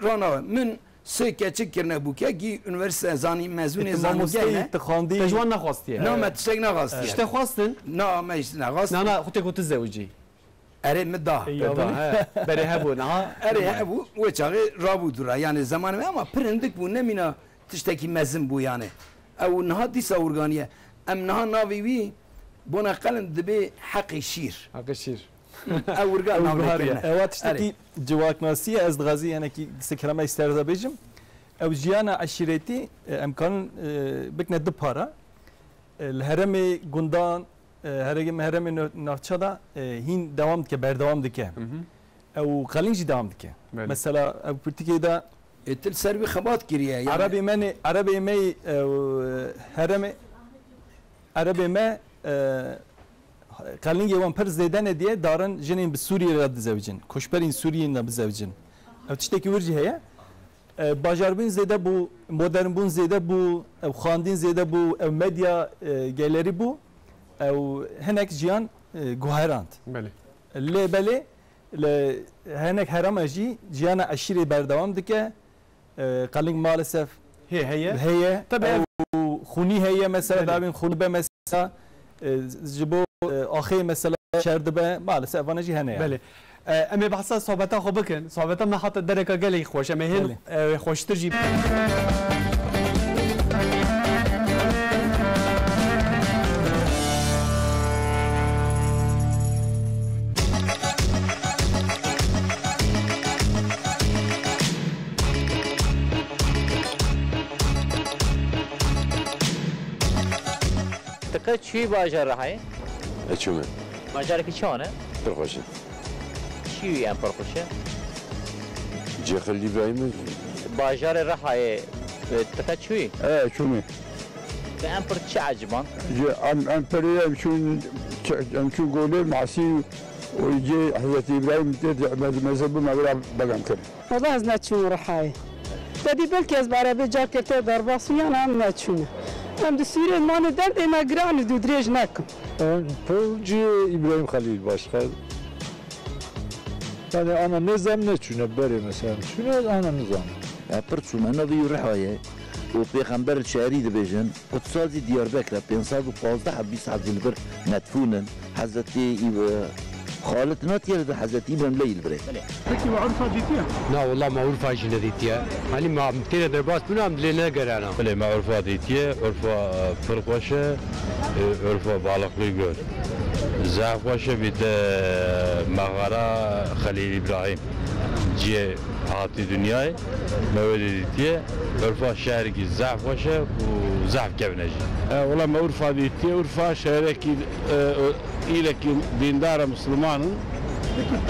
ranawe. Min sê keçik kirine bûke, gî unîversîte zanî, mezûnê Ê, tu zanîngehê mamosteyî, ne. tu xwendî. Te ji wan nexwastiye. Na, me tiştek nexwastiye. Ji te xwastin? Na, me ji te nexwast. Na, na, xwe tê ku tu zewicî. Erê, min da. Ê, ya Min da, he. Berê hebû, niha. Erê, hebû, wê çaxê rabû dûra. Yani zemanê me ama pir hindik bû, nemîna tiştekî mezin bû yani. Ew niha dîsa urganiye. Em niha navê wî bona qelin dibê heqê şîr. Heqê şîr. Ew wirga Ew nav guhariye. lêkirine. Ewa tiştekî Erê. civaknasî ye, ez dixwazî hinekî sekrameyê ser de bêjim. Ew jiyana eşîretî, e, em karin, e, bikine du para. E, li heremê gundan, e, herem-, heremê no-, navça da, e, hîn dewam dike, berdewam dike. Hı hı. Ew qelîn jî dewam dike. Belê. Mesela ew pirtûkê de Ê, tu li ser wî xebat kiriye, yani. Erebê me ne, Erebê me, e, heremê, Erebê me, e, qelingê wan pir zêde ne diye darin jinên bi Sûriyê re dizewicin. Koçberên Sûriyên re bizewicin. Ev tiştekî wir jî heye. E, bajarbûn zêde bû, modernbûn zêde bû, ew xwendin zêde bû, ew medya, e, gelerî bû, ew hinek jiyan, e, guherand. Belê. Lê belê, li hinek herema jî jiyana eşîrê berdewam dike. E, qeling maalesef Hê heye. heye. Tabii, Ew ev xûnî heye mesela, Belê. dabên xûnî be mesela, e, ji bo, e, axê mesela şer dibe, maalesef vana jî hene yani. Belê. E, em ê behsa sohbeta xwe bikin. Sohbeta me hate dereka gelekî xweş. Em ê hên, Belê. e, xweştir jî bikin. Ti qet çûyî bajar Rihayê? E, çûme. Bajarekî çawan e? Pir xweş e. Çi wî em pir xweş e? Cê Xelîl Îbrahîm e. Bajarê Rihayê, e, ti qet çûyî? E, çûme. Te em pir çi eciband? Cê, em, em pir em çûn, em çûn golê Masî û cê Hezretî Îbrahîm tê de me, mezin bû me wira begem kir. Wela ez neçûm Rihayê. Te dî belkî ez bi erebê carkê te derbas bûm, yan em neçûne. Em di Sûriyê mane derdê me giran û dûdirêj nekin. Em pir cê Îbrahîm Xelîl başxe. Yani ana nêzem neçûne berê mesela. Çûne ana nizam. E, pir çûme navî Rihayê û pêxember şehrî dibêjin. Qudsal jî Diyarbekir e, pênc sed û pazdeh heb, bîst heb jî li vir nedfûn in. Hezretî Îb-, Xalid natiye li vir, Hezretî Îbrahîm leyî li vir e. Peki we Urfa dîtiye? Na, wela me Urfa jî nedîtiye. Hani me têne derbas bûne, em lê negerana. Belê, me Urfa dîtiye, Urfa, e, pir xweş e, e, Urfa Balıklı Göl. Zehf xweş e, bîte mexara Xelîl Îbrahîm. cihê hatî dinyayê, me wê dê dîtiye. Urfa şehrekî zehf xweş e û zehf kevn e jî. E, wela me Urfa dîtiye. Urfa şehrekî, e, îlekî dîndar e, misliman in.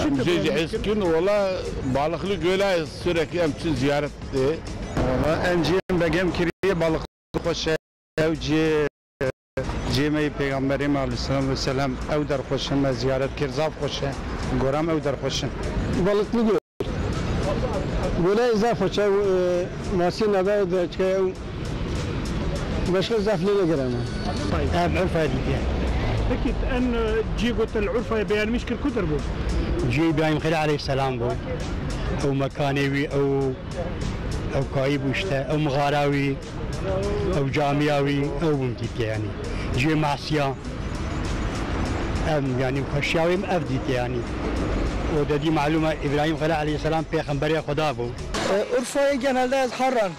Em jê jî hez dikin. Wela Balıklı Göl'a sürekli em çin ziyaret tê. Wela em cihê begem kiriye, Balıklı xweş e. Ew cihê, cihê me yê Pêxemberê me aleyhisselatu vesselam, ew der xweş e, me ziyaret kir, zaf xweş e. Goram ew der xweş e. Balıklı Göl. Göle zaf xweş e, ew, e, masî nebe de çike ew başka zaf lê negereme. Em Urfa dîtiye. Peki, en, e, cihê ku te li Urfayê beyanmîş kir, ku der bû? Cihê Îbrahîm Xelîl aleyhisselam bû. Ew mekanê wî, ew, ew kayî bû işte, ew mixara wî. Ew camiya wî, ew bûn dîtiye yanî. Cihê masiya. Em yanî xweşiya wê ev dîtiye yanî. O dedî malûm e, Îbrahîm Xelîl aleyhisselam pêxemberê Xweda bû. E, Urfayê genelde ez Harran,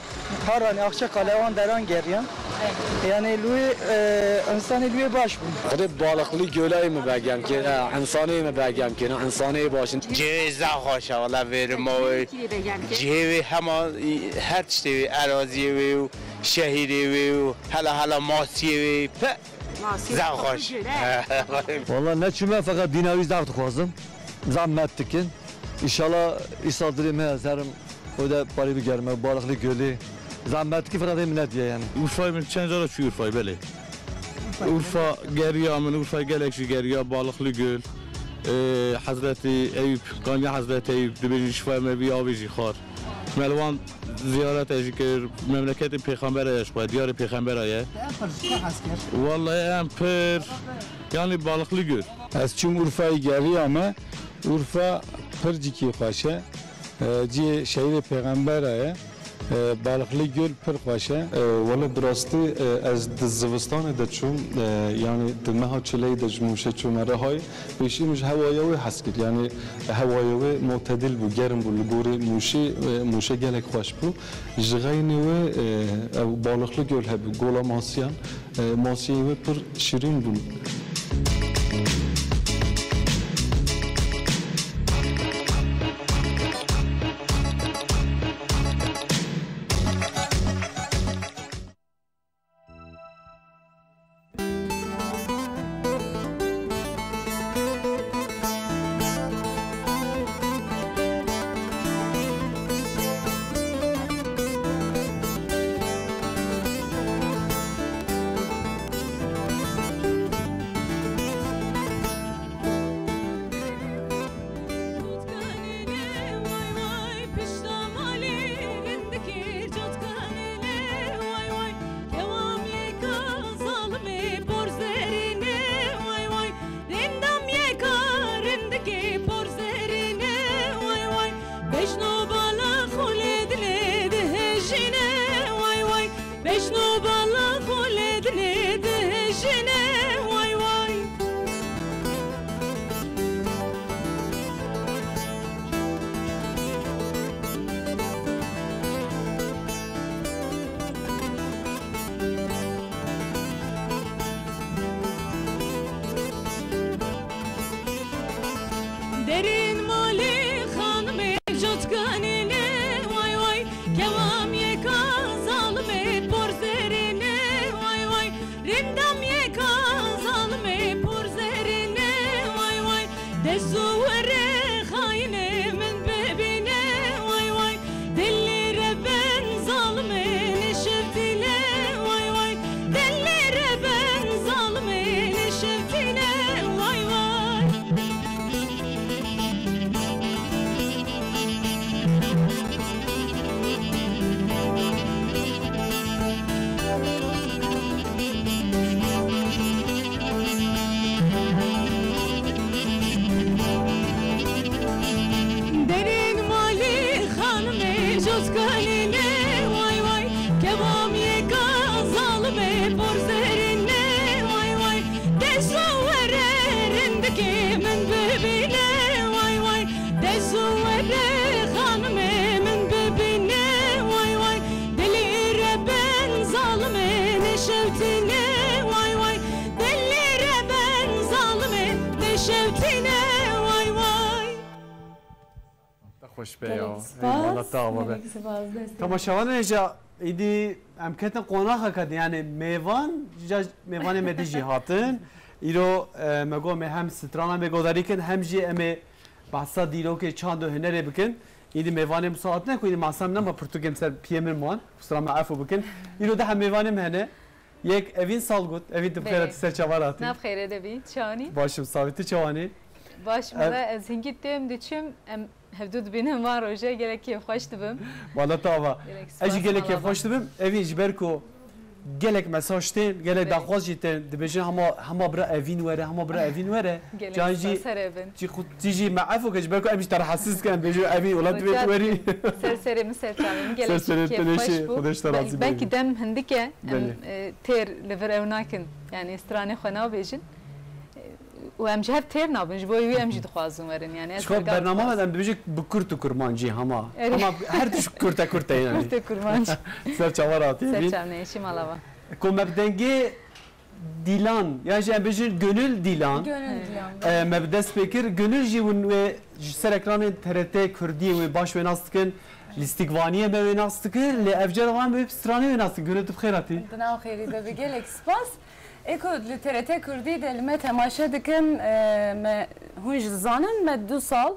Harran, Akçakale, wan deran geriyam. Yanî li wê, e, însanê li wê baş bûn. Xwedê Balıklı Göl'ayê mi begem kir, e, însanê mi begem kir, însanê baş in. Cihê zaf xweş e, wela vêrima wê. Cihê wê hema, her tiştê wê, eraziyê wê û şehîrê wê û hela hela masiyê wê, pe, zaf xweş. Wala neçûme, feqet dîna wî zaf dixwazim. Zaf met dikin. Înşallah îsal dilê me ez herim o de parî bigerime, Balıklı Göl'ê. Zaf met dikin, feqet hê min nediye yanî. Urfayê min çend cara çû Urfayê, belê. Urfa geriya min, Urfayê gelek jî geriya, Balıklı Göl, e, Hezretî Eyûp, Kanya Hezretî Eyûp, dibêjin şifa me vî avê jî xwar. Me li wan ziyaret e jî kir, memleketê pêxembera ye, ji xwe diyarê pêxembera ye. Te em pir ji xwe hez kir. Wallahî em pir, yanî Balıklı Göl. Ez çûm Urfayê geriya me, Urfa pir cîkî xweş e. E, cihê şehîdê pêxembera ye. E, Balıklı Göl pir xweş e. E, wele bi rastî, e, ez di zivistanê de çûm, e, yanî di meha çileyê de ji Mûşê çûme Rihayê. Pêşî min ji hewaya wê hez kir. Yanî hewaya wê mutedil bû, germ bû, li gorî Mûşê, e, Mûşê gelek xweş bû. Ji xeynê wê, e, ew Balıklı Göl hebû, Gola Masiyan, e, masiyên wê pir şîrîn bûn. Kewam yeka zalimê por zerîne, way way. Rindam yeka rindikê por zerîne, way way. Bejno bala xwe lê dilê dihejîne, way way. Bejno bala xwe lê dilê dihejîne, way way. Derên malê xanimê cotkanê ne, way way. Kewam yeka zalimê por zerê ne, way way. Rindam yeka zalimê por zerê ne, way way. Dest û were xayinê min bibîne, way way. Dilê re ben zalimê neşewtîne, way way. Dilê re ben zalimê neşewtîne, way way. Derên malê xanimê cotkanê ne, way way. Kewam yeka zalimê por zerê ne, way way. Dest û were rindikê min bibîne, way way. Dest û were xanimê min bibîne, way way. Dilê re ben zalimê neşewtîne, way way. Dilê re ben zalimê neşewtîne, way way. Te Xweş be ya. Gelek spas. Eyvallah, te ava be. Gelek spas, destê. Temaşevanên hêja, îdî em ketin qonaxeke din, yanî mêvan, ja mêvanê me din jî hatin. Îro, e, me got em ê hem strana me guhdarî kin, hem jî em ê behsa dîrokê, çand û hunerê bikin. Îdî mêvanê wisa hatine ku îdî masa min nema, pirtûkên ser piyê min man. Strana me efû bikin. Îro de hem mêvanê me hene. Yek Evîn Salgut. Evîn, tu bi xêr hatî, ser çava hatî. Nav xêrê de bî, çawanî? Baş im, sağ bî, tu çawanî? Baş im, ez hingî têm diçim, em hevdu dibînim van roje, gelek kêfxweş dibim. Mala te ava. Ez jî gelek kêfxweş dibim. Evîn, ji ber ku gelek mesaj tên, gelek daxwaz jî tên, dibêjin hema, hema bira Evîn were, hema bira Evîn were. Gelek spas, her ê bin. Can jî, jî xwe, tu jî me efû ke, ji ber ku em jî te rahatsiz dikin, em bêjin Evîn, wela divê tu werî. Ser serê min, ser çavê min, gelek kêfxweş bû. Xwedê ji te razî be Evîn. Belkî dem hindik e, em, e, têr li vir ew nakin. Yanî stranê xwe nabêjin. E, û em ji hev têr nabin. Ji bo wî em jî dixwazin werin. Yanî ez... Ji xwe bernama me de em dibêjin bi kurt û kurmancî hema. Erê. Hema her tişt kurt e, kurt e yanî. Kurt û kurmanc. Ser çava hatî Evîn. Ser çavê me, eşî mala va. Ku me bi dengê Dîlan, yan jî em bêjin Gönül Dîlan. Gönül Dîlan. E, me bi dest pê kir. Gönül jî hûn wê ji ser ekranên T R T Kurdiyê wê baş wê nas dikin. Lîstikvaniyê me wê nas dikin. Lê ev cara van wê bi stranê wê nas dikin. Gönül, tu bi xêr hatî. Di nav xêrî de be, gelek spas. Ê ku li T R T Kurdî de li me temaşe dikin, e, me, hûn jî dizanin, me du sal,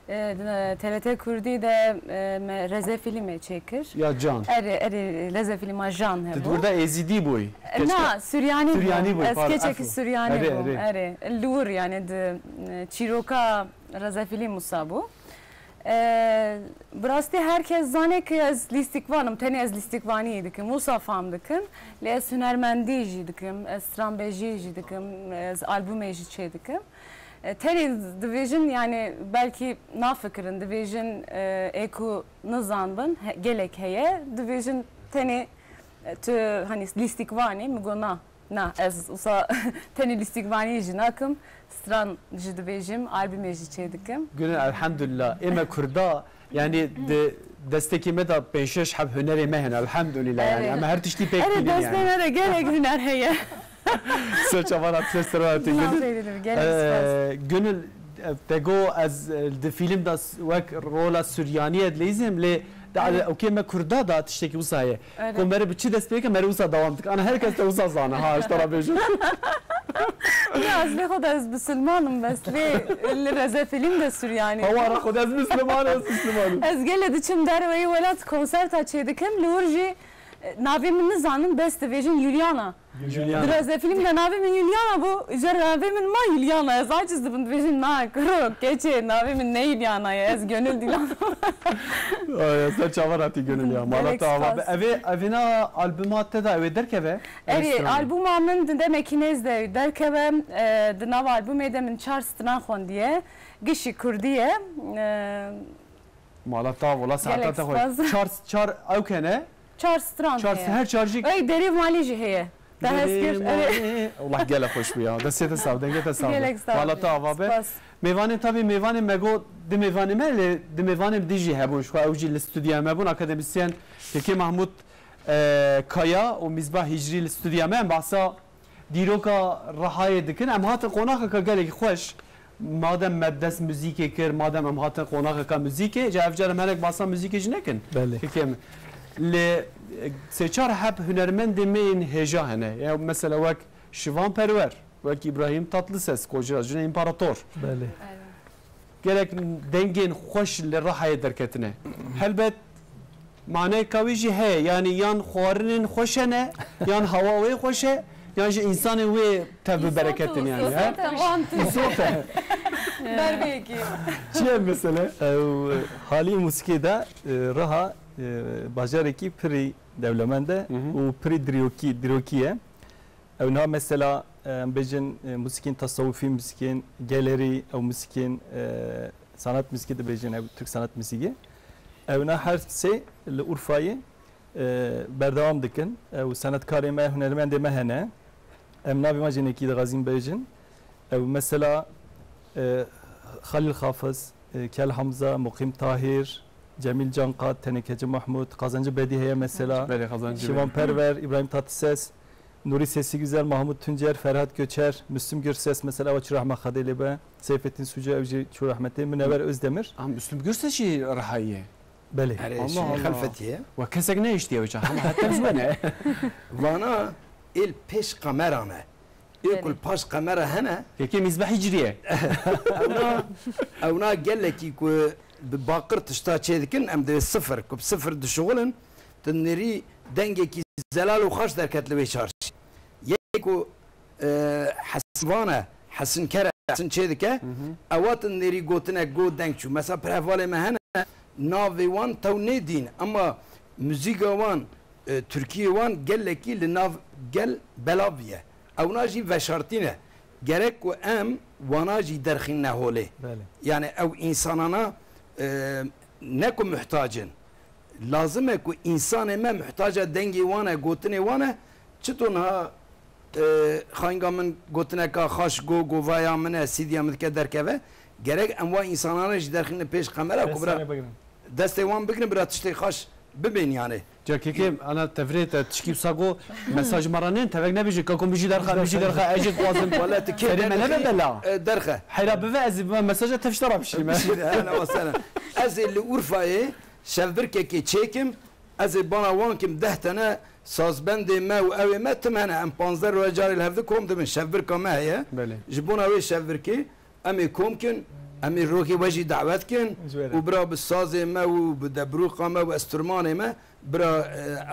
e, di T R T Kurdî de, e, me rezefîlmê çêkir. Ya Can. Erê, erê, rezefîlma Jan hebû. Tu di wir de Êzidî bûyî? Na, Suryanî bû. Suryanî bûyî, pardon, efû. Ez keçekî Suryanî bûm. Erê, erê. Erê. Li wir, yanî di, e, çîroka rezefîlî wisa bû. E, bi rastî her kes zane ku ez lîstikvan im, tenê ez lîstikvaniyê dikim, wisa fam dikim. Lê ez hunermendî jî dikim, ez stranbêjî jî dikim, ez albûmê jî çê dikim. E, tenê dibêjin, yanî belkî nafikirin, dibêjin, e, ê ku nizanbin, he, gelek heye, dibêjin tenê, e, tu, hanî, lîstikvan î, min got na. Na, ez wisa tenê lîstikvanî jî nakim, stran jî dibêjim, albûmê jî çê dikim. Gönül, elhamdulillah. Ê me Kurda, yanî di destekê me de pênc şeş heb hunerê me hene, elhamdulillah, yanî. Erê. Em her tiştî pêk tînin, yanî. Erê, destê me de gelek huner heye. Ser çava hatî, ser serê hatî, Gönül. Gelek spas. Ee, Gönül, e, te got ez, e, di fîlm de s-, wek rola Suryaniyê dileyîzim, lê di, erê, alokê me Kurda de tiştekî wisa ye. Erê. Ku mere bi çi dest pê ke, mere wisa dewam dike. Ana her kes te wisa zane. Ha, ji te re bêjim. Ya, ez lê xwe de ez bisilman im, bes lê li rezefîlm de Suryanî. Hawa re xwe de ez bisilman im, ez bisilman im. Ez gelê diçim derveyî welat, konserta çê dikim, li wir jî, e, navê min nizanin, bes dibêjin Juliana. Juliana. Di rezefîlm de navê min Juliana bû, ji navê min ma Juliana, ez aciz dibim, dibêjim na, kuro, keçê, navê min ne Juliana ye, ez Gönül Dîlan. Ay, ez te çavar hatî Gönül ya. Mala te ava be. Evê, evêna albuma te de ew ê derkeve? Erê, albuma min di demekî nêz de derkeve, e, di nav albumê de min çar stran xwendiye. Gişî kurdî ye. E, Mala te ava, wela saeta te xweş. Gelek spas. Çar, çar ew kene? Çar stran heye. Çar, her çar jî. Ey, Derê Malê jî heye. Te hez kir. Derê Malê. Wela gelek xweş bû ya. Destê te sax, dengê te sax be. Gelek sax be. Mala te ava be. Spas. Mêvanê, tabî mêvanê me got, di mêvanê me, lê di mêvanê din jî hebûn. Ji xwe ew jî li stûdyoya me bûn. Akademisyen Kekê Mahmûd, e, Kaya û Mîzbah Hîcrî li stûdyoya me. Em behsa dîroka Rihayê dikin. Em hatin qonaxeke gelekî xweş. Madem me dest muzîkê kir, madem em hatin qonaxeka muzîkê, ca ev car em hinek basa muzîkê jî nekin? Belê. Kekê min. Lê, e, sê çar heb hunermendê me yên hêja hene. Ya mesela wek Şivan Perwer, wek Îbrahîm Tatlises, Kocira Cine Împarator. Belê. Gelek dengên xweş li Rihayê derketine. Helbet maneyeka wî jî heye, yanî yan xwarinên xweş hene, yan hewa wê xweş e, yan jî însanên wê tev bi bereket in, yanî, he? Îsot e. Îsot e. Ber bêkî. Çi ye mesele? Ew, halî muzîkê de, e, Riha, e, bajarekî pirî dewlemend e û pirî dirokî, dirokî ye. Ew niha mesela, e, em bêjin, e, muzîkên tesewufî, muzîkên gelerî, ew muzîkên, e, sanat muzîkî dibêjin, ew Türk sanat muzîkî. Ew niha her sê li Urfayê, e, berdewam dikin. Ew senetkarê me, hunermendê me hene. Em navê wan jî hinekî dixwazin bêjin. Ew mesela, e, Xalîl Xafiz, e, Kel Hamza, Muqîm Tahir, Cemîl Canqat, Tenekeci Mahmûd, Qazancî Bedî heye mesela. Belê, Qazancî Bedî. Şivan Perwer, Îbrahîm Tatlises. Nuri Sesi Güzel, Mahmut Tuncer, Ferhat Göçer, Müslüm Gürses mesela, ew çi rahma Xwedê lê be. Seyfettin Sucu, ew jî çû rahmetê. Minewer Özdemir. Ha, Müslüm Gürses jî reha ye. Belê. Erê, Allah şî Allah. Xelfetî ye. We kesek nehiştiye wê çax. Hema heta ez wene. Vana êl pêş kamera ne. Ê ku li paş kamera hene. Yekê mîzbehî ciriye. Ewna, ewna gelekî ku bi baqir tişta çê dikin, em divê sifir, ku bi sifir dişuxulin, tu nêrî dengekî zelal û xaş derket li wê çarşî. Yek ku, e, Hesin vane, Hesin kere, Hesin çê dike, Hı hı. ewa tu nêrî gotinek go deng çû. Mesela pir hevalê me hene, navê wan tew nê dîn, ema muzîka wan, e, Tirkiyê wan gelekî li nav gel belav ye. Ewna jî veşartî ne. Gerek ku em wana jî derxîne holê. Belê. Yani ew însanana, e, ne ku muhtac in. Lazim e ku însanê me muhtaca dengê wan e, gotinê wan e. Çito niha, e, xaynga min gotineka xaş go, govaya min e, sîdiya min dike derkeve. Gerek em wa însanana jî derxîne pêş kamera ku bira Destane bigirin. destê wan bigirin, bira tiştê xaş bibên yani. Cakekê, ana tevrê te tişkî wisa go, mesaj me re nên, tevek nebêjin, kako min jî derxe, min jî derxe, ez jî dixwazim. Wala tu kê Serê me nebe derdixî, bela. e, derxe. Heyra bive, ez ê bibe mesaja tev ji te re bişînim. Bişîne, hela wasene. Ez ê li Urfayê şevbirkekê çêkim, ez ê bana wan kim deh tene sazbendê me û ew ê me tim hene, em panzdeh roje carê li hev di kom dibin, şevbirka me heye. Belê. Ji bona wê şevbirkê, Em ê kom kin, em ê rokê we jî dawet kin Ji we re. û bira bi sazê me û bi debrûqa me û esturmanê me, bira,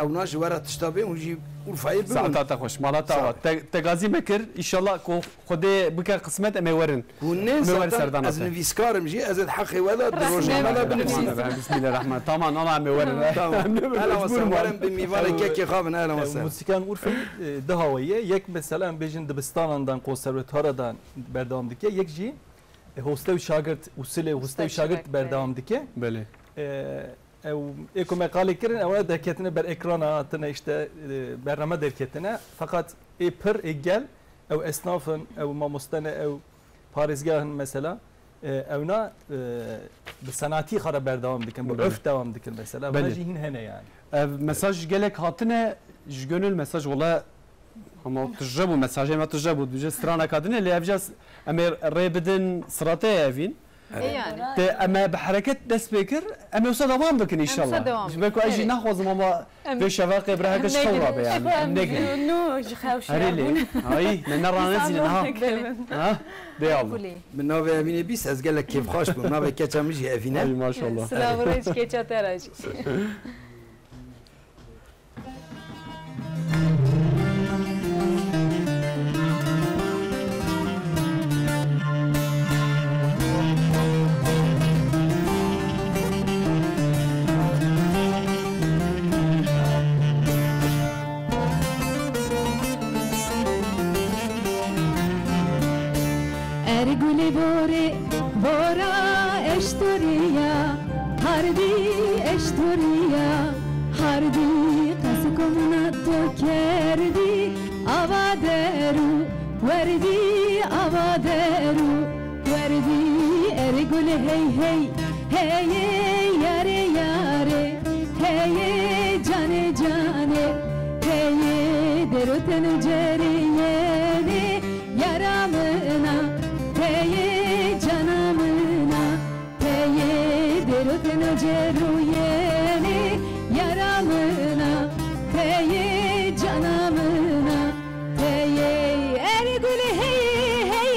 e, ewna ji we re tişta bê, hûn jî Urfayê bibin. Saeta te xweş, mala te Sağ ava. ol. Te, te gazî me kir, înşallah ku Xwedê bike qismet em ê werin. Hûn nên Em ê werin zaten serdana ez te. nivîskar im jî, ez ê di heqê we de, di rojname de binivîsim. Bismillahirrahmanirrahim. Tamam, ama em ê werin. Tamam. Em ê Ehlen we mecbûr sehlen. bûn. Werin bi mîvanekekê xwe bin, ehlen we sehlen. Muzîkan Urfeyê, e, du hawayî ye. Yek mesela em bêjin dibistanan dan, konservatuara dan, berdewam dike. Yek jî, e, hoste û şagirt, usilê hoste û şagirt berdewam dike. Belê. E, ew, ê ku me qalê kirin, ew derketine ber ekrana, hatine işte, e, bername derketine. Feqet ê pir, ê gel, ew esnaf in, ew mamoste ne, ew parêzgah in mesela. E, ewna, e, bi senatî xwe re berdewam dikin, bi Belê. örf dewam dikin mesela. Belê. Vana jî hîn hene yani. Ev mesaj gelek hatine, ji gönül mesaj wala Ama tije bû, mesajê me tije bû. Dibêje straneka din e, lê ev jî em ê rê bidin siratê evîn. Ê yani. Te em ê bi hereket dest pê kir, em ê wisa devam bikin înşallah. Ji ber ku ez jî naxwazim ama vê şevaqê bira herkes xew rabe yani. Em negirin. Nû ji xew şiya bûn. Ay, me ne ranezîne niha. Ha? Bê Allah. Bi navê Evînê bîst ez gelek kêfxweş bûm. Navê keça min jî Evîn e. Ay maşallah. Silav û rêz keça te re jî. Erê gulê borê, bora eştoriya, hardî eştoriya, hardî qasiko min to kerdî, ava derû, werdî ava derû, werdî erê gulê hey hey, heyê yarê yarê, heyê canê canê, heyê dêro teno cerê yenê. Yara mina, peyê cana mina, peyê dêro teno cerûyenê. Yara mina, peyê cana mina, peyê erê gulê hey, hey,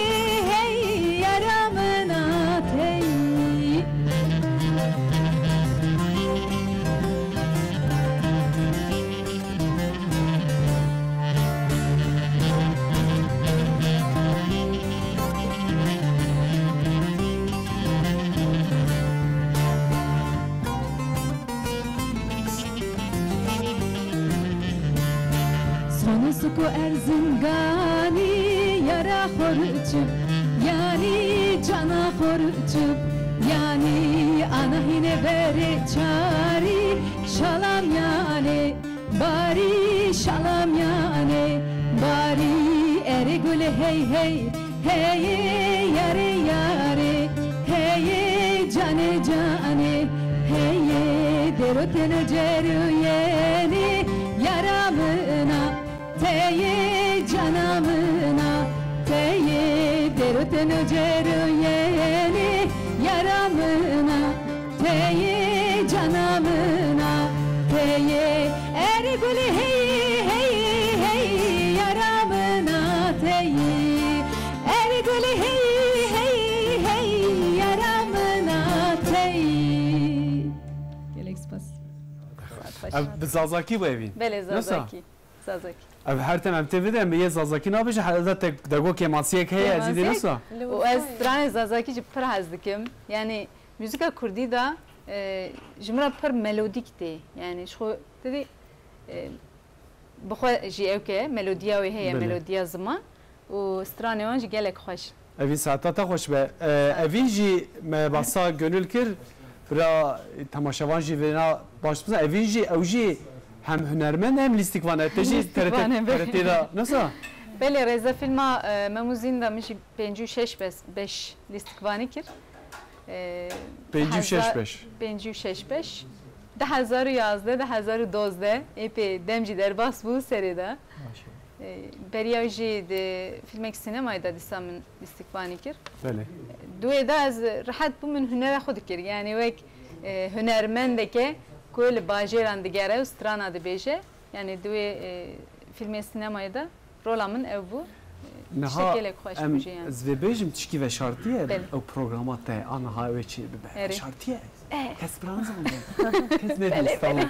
hey, yara mina tey. Sonu suku erzinganî yara xorçim, yanî cana xorçim, yanî ana hîne berê çarî şalam yanê. Barî şalamyanê, barî erê gulê hey hey, heyê yarê yarê, heyê canê canê, heyê dêro teno cerûyenê, yara mina, te Yê cana min a, te yê dêro teno cero yenê, yara min a, te yê cana min a, te yê. Erê gulê heyî, heyî, heyî, yara min a, te yê. Erê gulê heyî, heyî, heyî, yara min a, te yê. Gelek spas. Ev bi zazakî bû evîn. Belê, Nasıl? Zazakî. Zazakî. Ev her tim em tê bide, em yê zazakî nabêje, heta te dego kêmasiyek heye, ez îdî Kêmasiyek. Nasıl? Û ez stranê zazakî jî pir hez dikim. Yani, muzîka kurdî de, e, ji min re pir melodîk tê. Yani, ji xwe, te dî, e, bi xwe jî ew ke, melodiya wê heye, Belê. Melodiya ziman. Û stranê wan jî gelek xweş. Evîn saeta te xweş be. E, evîn jî me basa gönül kir. Bira temaşevan jî vêna baş bizan. Evîn jî, ew jî hem hunermend e hem lîstikvan e. Te jî Lîstikvan e, belê. T R T, T R T de nasıl? Belê, rêzefîlma, e, Mem û Zîn de min jî pêncî û şeş bes-, beş lîstikvanî kir. E, Pêncî û şeş hezar beş. Pêncî û şeş beş. Du hezar û yazdeh, du hezar û dozdeh, ê pê dem jî derbas bû serê de. Maşallah. E, beriya wî jî di fîlmek sînemayê de dîsa min lîstikvanî kir. Belê. Di wê de ez rehet bûm, min hunera xwe dikir. Yani wek, e, hunermendeke ku li bajêran digere û strana dibêje. Yani di wê, e, fîlmê sînemayê de rola min ew bû. E, Niha tiştekê lek xweş em, bû jî yani. Ez vê bêjim tişkî veşartî ye, Belê. Ew programa te a niha wê çê bibe. Erê. Veşartî ye. Eh. Kes bi re nizanbe. Kes nedî Belê, tamam.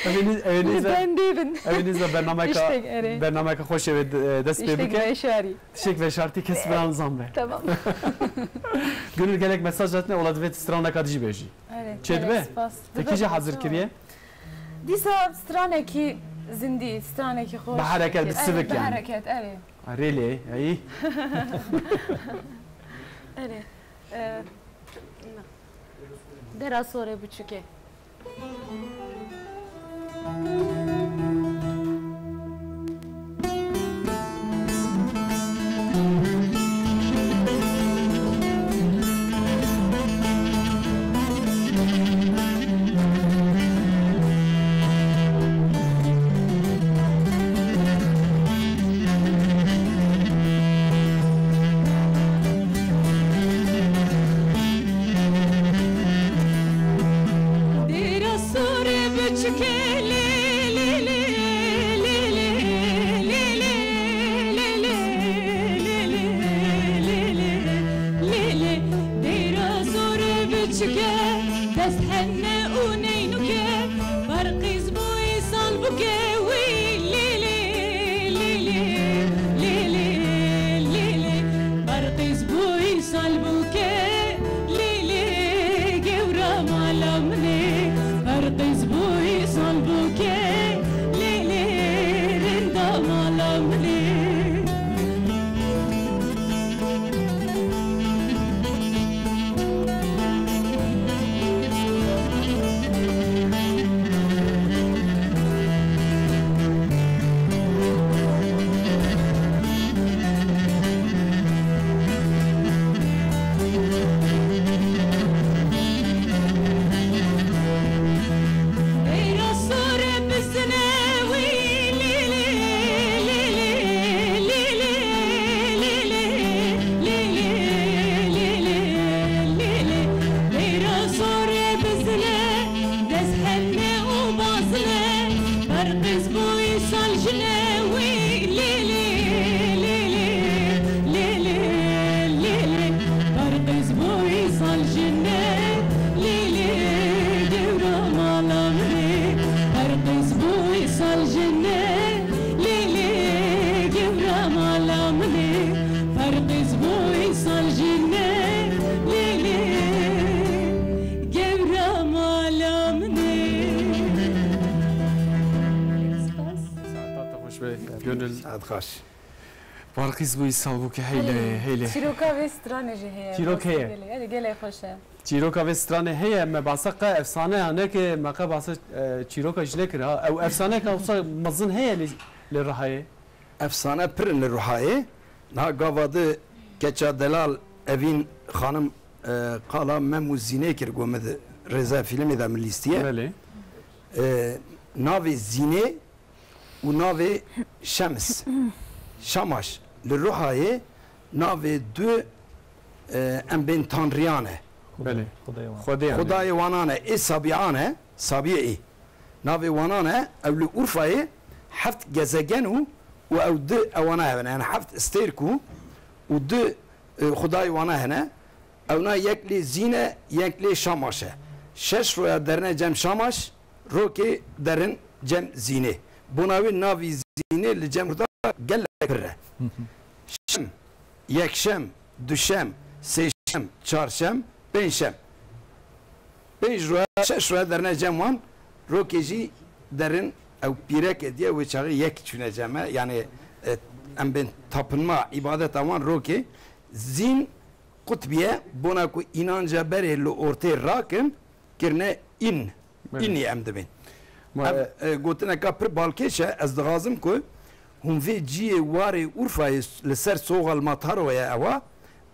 Ev ê nîz, ev ê nîz Li bendê bin. Ev ê nîz bernameka, Tiştek, erê. Bernameka xweş ê wê, e, dest pê Tiştek bike. Veşarî. Tiştek veşartî kes bi re nizanbe. Tamam. Gönül gelek mesaj hatine, ola divê straneka dijî bêjî. Erê, Çê dibe? Spas. Te kî jî hazir kiriye? Dîsa stranekî zindî, stranekî xweş. Bi hereket, bi sivik yani. Bi hereket, erê. Erê lê, ey. Erê. E, Dera Sorê Biçûkê. Dêra sorê biçûkê lê, lê, lê. Lê, lê, dêra sorê biçûkê, dest hene û neynuke, Berqîz bûyî salbûkê wî. Lê, lê, lê, lê, lê, lê, lê, lê. Berqîz bûyî salbûkê, lê, lê, gewra mala min ê. Berqîz bûyî salbûkê, lê, lê, rinda mala min ê. Dêra sorê bizine wî, lê, lê, lê, lê. Dêra sorê bizine, dest hene û bazine, Berqîz bûyî sal jine wî. Lê, lê, lê, lê, lê, lê, lê, lê. Berqîz bûyî sal jine, lê, lê, gewra mala min ê. Berqîz bûyî sal jine, lê, lê, gewra mala min ê. Berqîz bûyî sal jine, lê, lê, gewra mala min ê. Spas. Saeta te xweş be, Gönül. Saet xweş. Berqîz bûyî salbûkê, heylê, Hey, heylê. Çîroka vê stranê jî heye. Çîrok heye. Gelê, gelê, gelê xweş e. Çîroka vê stranê heye, me basa qe efsane ya, ne ke me qe basa, e, çîroka jî nekir ha. Ew efsaneka wisa mezin heye li, li Rihayê? Efsane pir in li Rihayê. Niha gava di keça delal Evîn xanim, e, qala Mem û Zînê kir, got min di rêza fîlmê de min lîstiye. Belê. E, navê Zînê û navê Şems, Şamaş, li Ruhayê navê du, e, em bên tanriyan e. Belê. Xwedê wan. Xwedê yani. Xwedayê wanan e, ê Sabiyan e, Sabiyê ê. Navê wanan e, ew li Urfayê heft gezegen û, û ew du ewana hevin, yani heft stêrk û, û du, e, xwedayê wana hene. Ewna yek lê Zîn e, yek lê Şamaş e. Şeş roya derine cem Şamaş, rokê derin cem Zînê. Bona wê navî Zînê li cem Kurda gelek pir e. Şem, yekşem, duşem, sêşem, çarşem, pêncşem. Pênc roya, şeş roya derine cem wan, rokê jî derin ew pîreke diye wê çaxê yek çûne cem e. Yani, e, em bên tapinma, îbadeta wan rokê Zîn qutbiye, bona ku înanca berê li ortê rakin, kirine în. Belê. Înî em dibên. Ma Ev, e, e, gotineka pir balkêş e, ez dixwazim ku hûn vê ciyê warê Urfayê s-, li ser soxa li Mataro ye ewa,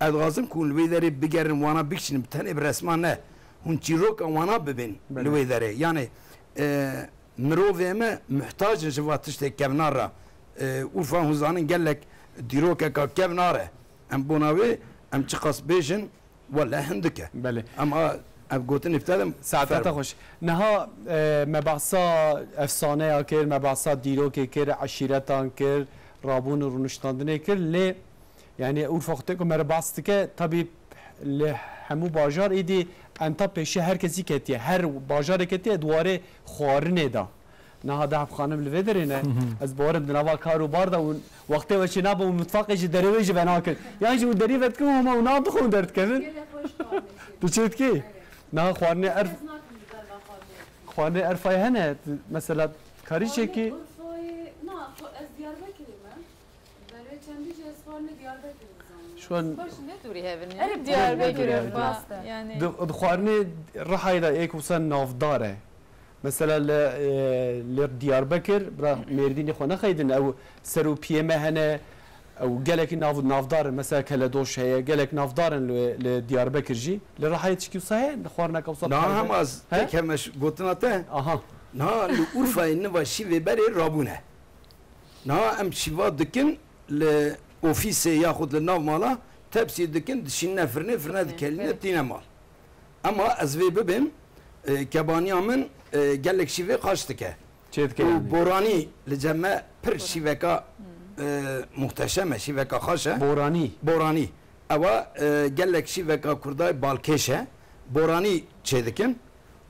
ez dixwazim ku hûn li wê derê bigerin, wana bikişînin, bi tenê bi resman ne, hûn çîroka wana bibên Belê. li wê derê. Yani, e, mirovê me muhtac in ji va tiştê kevnar re. E, Urfa hûn zanin gelek dîrokeka kevnar e. Em bona wê, em çiqas bêjin, wele hindik e. Belê. Em a, ev gotinê bitedim, Saeta te fermo. xweş. Niha, e, me behsa efsaneya kir, me behsa dîrokê kir, eşîretan kir, rabûn û rûniştandinê kir, lê, yani, Urfa xwe tê ku me re behs dike, tabî li hemû bajar êdî enta pêşiya her kesî ketiye. Her bajarê ketiye di warê xwarinê de. Niha dehf xanim li vê derê ne. Hı hı. Ez bawerim di nava kar û bar de û wextê we çênabe û mitfaqê ji derê wê jî venakin. Yan jî û derî vedikin û hema û nan dixwin derdikevin. Gelek xweş xwarinê jî. Tu çê dikî? Evet. Niha xwarinê erf-, Ez nakim li ber ve xwarinê. Xwarinê erfayê hene. Mesela karî çekî. Xwarinê Urfayê, na, xwe-, ez Diyarbekirê me. Berê çendî jî ez xwarinê Diyarbekirê dizanim. Şu an Baş ne dûrî hevin ya. Erê, Diyarbekir Diyarbekir, Urfa. Rast e. Yani Di, di xwarinê Rihayê de êk wisa navdar e. Mesela li, e, li Diyarbekir, bira Mêrdînê xwe nexeydin, ew ser û piyê me hene, ew gelekî nav-, navdar in. Mesela Keledoş heye, gelek navdar in li, li Diyarbekir jî. Li Rihayê çikî wisa heye, xwarineka wisa Niha parve. hem az He? tek heme ş-, gotina te. Aha. Niha li Urfayê niva şîvê berê rabûne. Niha em şîva dikin li ofîsê yaxud li nav mala, tepsî dikin, dişînine firnê, firne dikelîne, belê, tîne mal. Ema ez vê bibêm, e, kebaniya min, e, gelek şîvê xaş dike. Çê dike Û yani. Boranî li cem me pir şîveka, e, muhteşem e, şîveka xaş e. Boranî. Boranî. Ewa, e, gelek şîveka kurdayê balkêş e. Boranî çê dikin.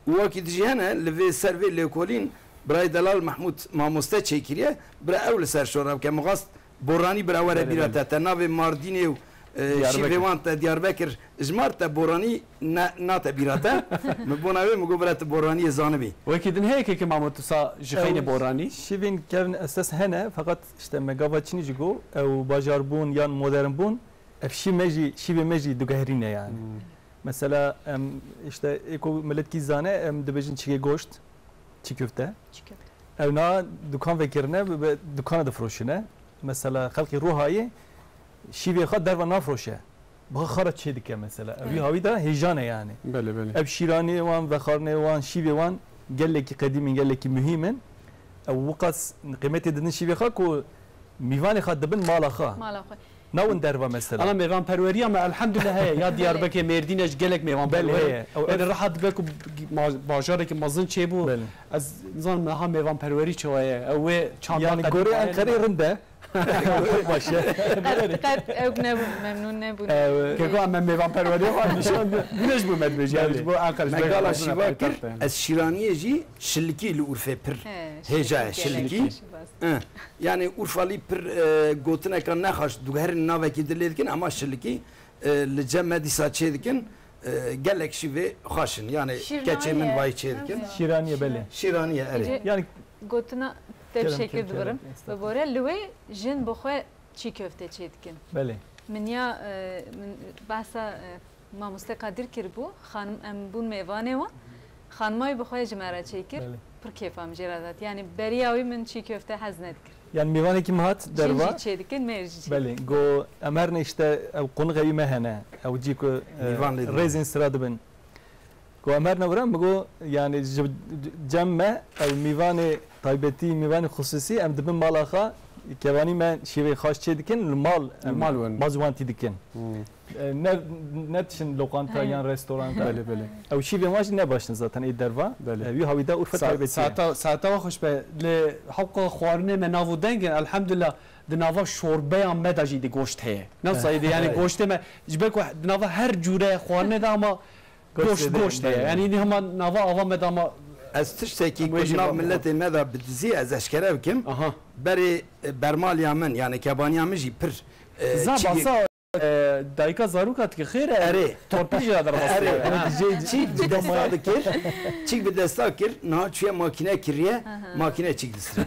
Û wekî dijî hene, li vê ser vê lêkolîn birayê delal Mehmûd mamoste çêkiriye, bira ew li ser şora bike. Min xwest Boranî bira were Belê, bîra belê. te, te navê Mardînê û, e, Diyarbekir. şîvê wan te Diyarbekir jimar, te Boranî ne, nate bîra te. Min bona wê min got bira tu Boraniyê zanibî. Wekî din heye keke Mahmud tu sa ji xeynê Ew Boranî? Şîvên kevn esas hene, feqet işte me gava çinî jî got, ew bajarbûn yan modernbûn, ev şî me jî, şîvê me jî digehrîne yani. Hmm. Mesela, em, işte, ê ku miletkî zane, em dibêjin çigê goşt, çî köfte. Çî köfte. Ew na dukan vekirine, bi, bi dukana difiroşine. Mesela, xelkê Ruhayê şîvê xwe derva nafroşe. Biha xwe re çê dike mesela. Ew Evet. ya hawî de hêjan e yani. Belê, belê. Ev şîraniyê wan, vexwarinê wan, şîvê wan gelekî qedîm in, gelekî muhîm in. Ew wiqas qîmetê didin şîvê xwe ku mîvanê xwe dibin mala xwe. Mala xwe. Nawin derva mesela. Ana mêvanperweriya me elhamdülillah heye. Ya Diyarbekirê, Mêrdînê ji gelek mêvanperwer. Belê, heye. Ew, Yani ev rehat be ku ma-, bajarekî mezin çêbû. Belê. Ez nizanim niha mêvanperwerî çawa ye. Ew wê çanda Yani qedîm gorê heye. Enqerê rind e. Baş e. Qet, qet ew nebûn, memnûn nebûn. Ew, Keko em mêvanperweriya xwe nîşan de. Güneş bû me dibêjî. Yani Belê. ji bo Enqere, ji Me bo gala Enqere şîva kir, paytexte. ez şîraniyê jî şilikî li Urfê pir He, hêja ye, şilikî. şilikî. Şilikî. Hı. Yani Urfalî pir, e, gotineka nexaş, dugeherin navekî dilê dikin, ama şilikî, e, li cem me dîsa çê dikin, e, gelek şîvê xweş in. Yani Şîrnayê. keçê min vayî çê dikin. Şîraniyê belê. Şîraniye, erê. Îce Yani gotina te Kerem, şekir kerem, dibirim. kerem, estağfurullah. Bi bore li wê jin bi xwe çî köfte çê dikin. Belê. Min ya, e, min behsa, e, Mamoste Kadir kiribû, xanim em bûn mêvanê wan. Xanima wî bi xwe ji me re çêkir, Belê. pir kêfa min jê re dihat. Yani beriya wî min çî köfte hez nedikir. Yani mêvanekî min hat Jin derva. jî çêdikin, mêr jî çêdikin. Belê, go em herne işte ew qonixê wî me hene, ew cî ku, e, Mîvan lê dibin. rêzên sira dibin. Ku em her newre, min got, yani, ji cem me, ew mîvanê taybetî, mîvanê xusûsî, em dibin mala xwe, kevanî me şîvê xaş çê dikin, li mal, em mal wan tî dikin. Hmm. E, ne, ne diçin lokanta, belê, yan restoranta. Belê, belê. Ew şîvê wan jî ne baş in zaten ê derva. Belê. E, wî hawî de Urfa taybetî ye. Saeta, saeta we xweş be. Li hewqa xwarinê me nav û deng in, elhamdulillah, di nava şorbeya me de jî di goşt heye. Ne sayede, yani, goştê me, ji ber ku di nava her cûre xwarinê de ama goşt, goşt heye. Yani, hema nava ava me de ama. Ez tiştekî ku nav miletê me de bi dizî, ez eşkere bikim. Aha. Berê, e, bermaliya min, yani kebaniya min jî pir, e, çî, e, dayika zaroka dike xêr e. Erê. Torpil jî derxist. Erê. Çîk bi desta dikir. Çîk bi desta kir. Niha çûye makîne kiriye. Aha. Makîne çîk distire.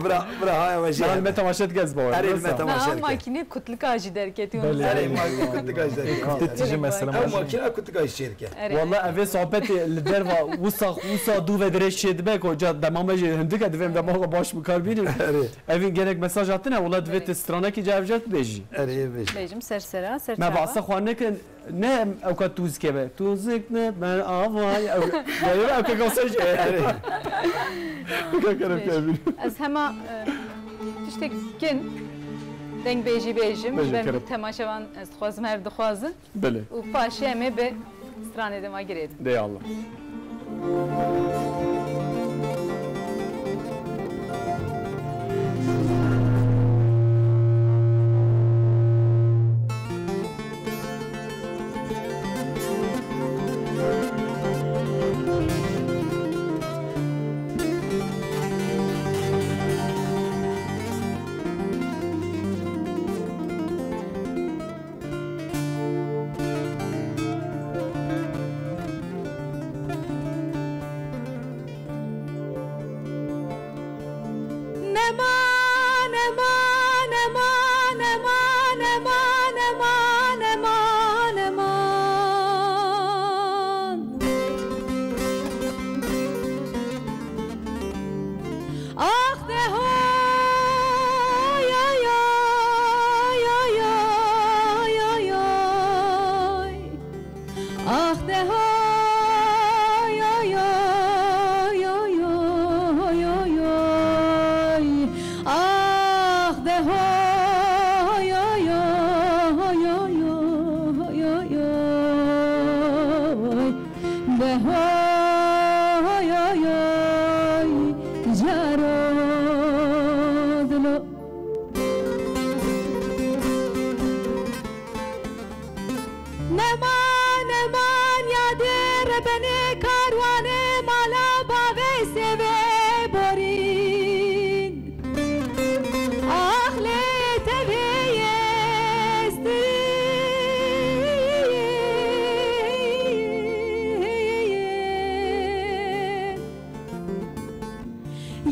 Bira, bira, haya we jê. Niha me temaşe dike ez bawer. Erê, me temaşe dike. Niha makîne kutlika jî derketî. Belê. Erê, makîne kutlika jî derketî. Kutlika jî mesela. Ew makîne kutlika jî çê dike. Erê. Walla evê sohbetê li derva wisa, wisa dû ve dirêj çê dibe ku ca dema me jî hindik e, divê em dema xwe baş bi kar bînin. Erê. Evîn gelek mesaj hatine, wala divê tu stranekî cevcet bêjî. Erê, bêjî. Bêjim ser sera, ser çava. Me behsa xwe nekin, ne em ewka tûzike be. Tûzik ne ber avay. Ew, yani ew keka mesaj. Erê. Keka kerem kevin. Ez hema, e, tiştek kin dengbêjî bêjim. Bêjim, ji ber kerem. Temaşevan ez dixwazim, her dixwazin. Belê. Û paşê em ê bi stranê dema girêdin. Dê Allah. Ax de ho, yo, yo, yo, yo, yo, yo. Ax de ho, yo, yo, yo, yo, yo, yo. Ax de ho, yo, yo, yo, yo, yo, yo. De ho, yo, yo, caro dilo. Neman, neman, yadê rebenê karwanê mala bavê sêvê borîn. Ax lê tevê yê stirî.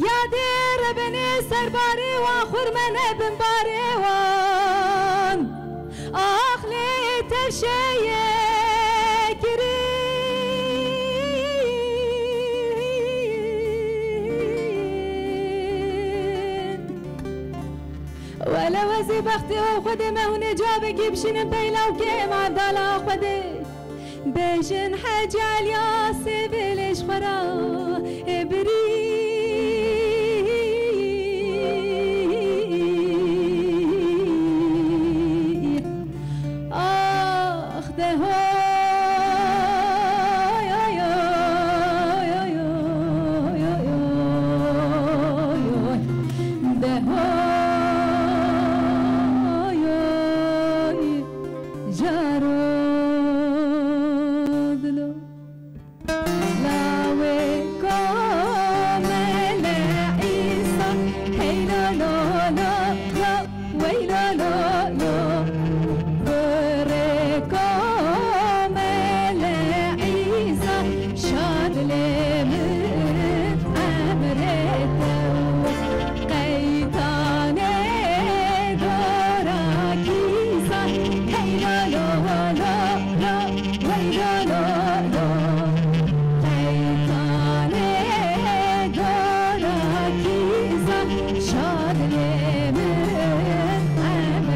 Yadê rebenê serbarê wan xurme nebin barê wan. Ax lê tevşeye kirin. Wele wezî bextê û Xwedê me hûnê cavekî bişînin peyla û kêm erdala Xwedê. Bêjin Hecî Eliya sêvê lê ji xwe ra ê birî. Ax de ho, yo, yo, yo, yo, yo, yo, de ho, yo, jaro dilo. Lawê Komele Îsa, hey lo lo lo lo, wey lo lo lo. Kurê Komele Îsa, şad lê min emrê te. Qeytanê dora kîsa, hey lo lo lo lo, wey lo lo lo. Qeytanê dora kîsa, şad lê min em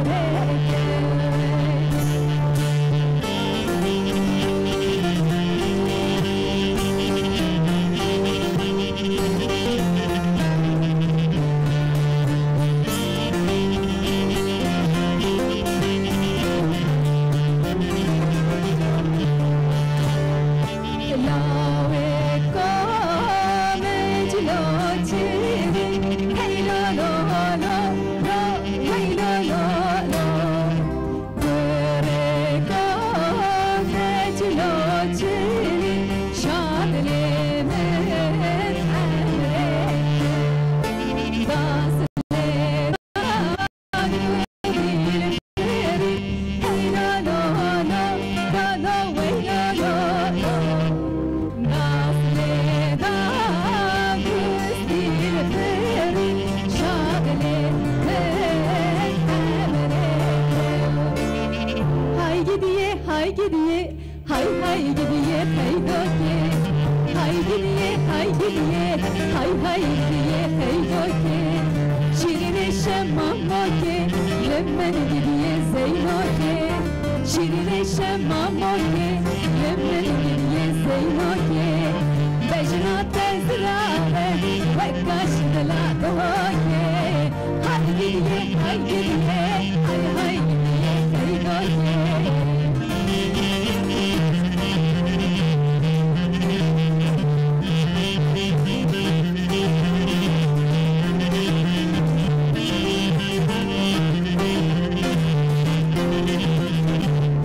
Hay gidiye, hay gidiye, hay hay gidiye xeydokê. Hay gidiye, hay gidiye, hay hay gidiye xeydokê. Şîrînê şema mokê, li min gidiye zeynokê. Şîrînê şema mokê, li min gidiye zeynokê. Bejna te zirave, wek kaş dila dihokê. Hay gidiye, hay gidiye, hay hay gidiye xeydokê.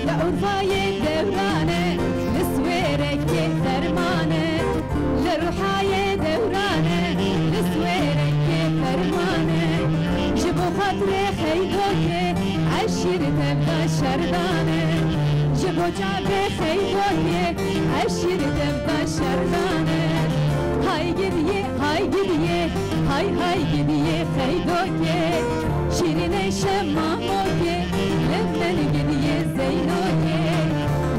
Li Urfayê dewran e, li Swêrekê ferman e. Li Rihayê dewran e, li Swêrekê ferman e. Ji bo xatirê xeydokê, eşîr tevda şerdan e. Ji bo çavê xeydokê, eşîr tevda şerdan e. Hay gidiye, hay gidiye, hay hay gidiye xeydokê. Şîrînê şema mokê, li min gidiye zeynokê.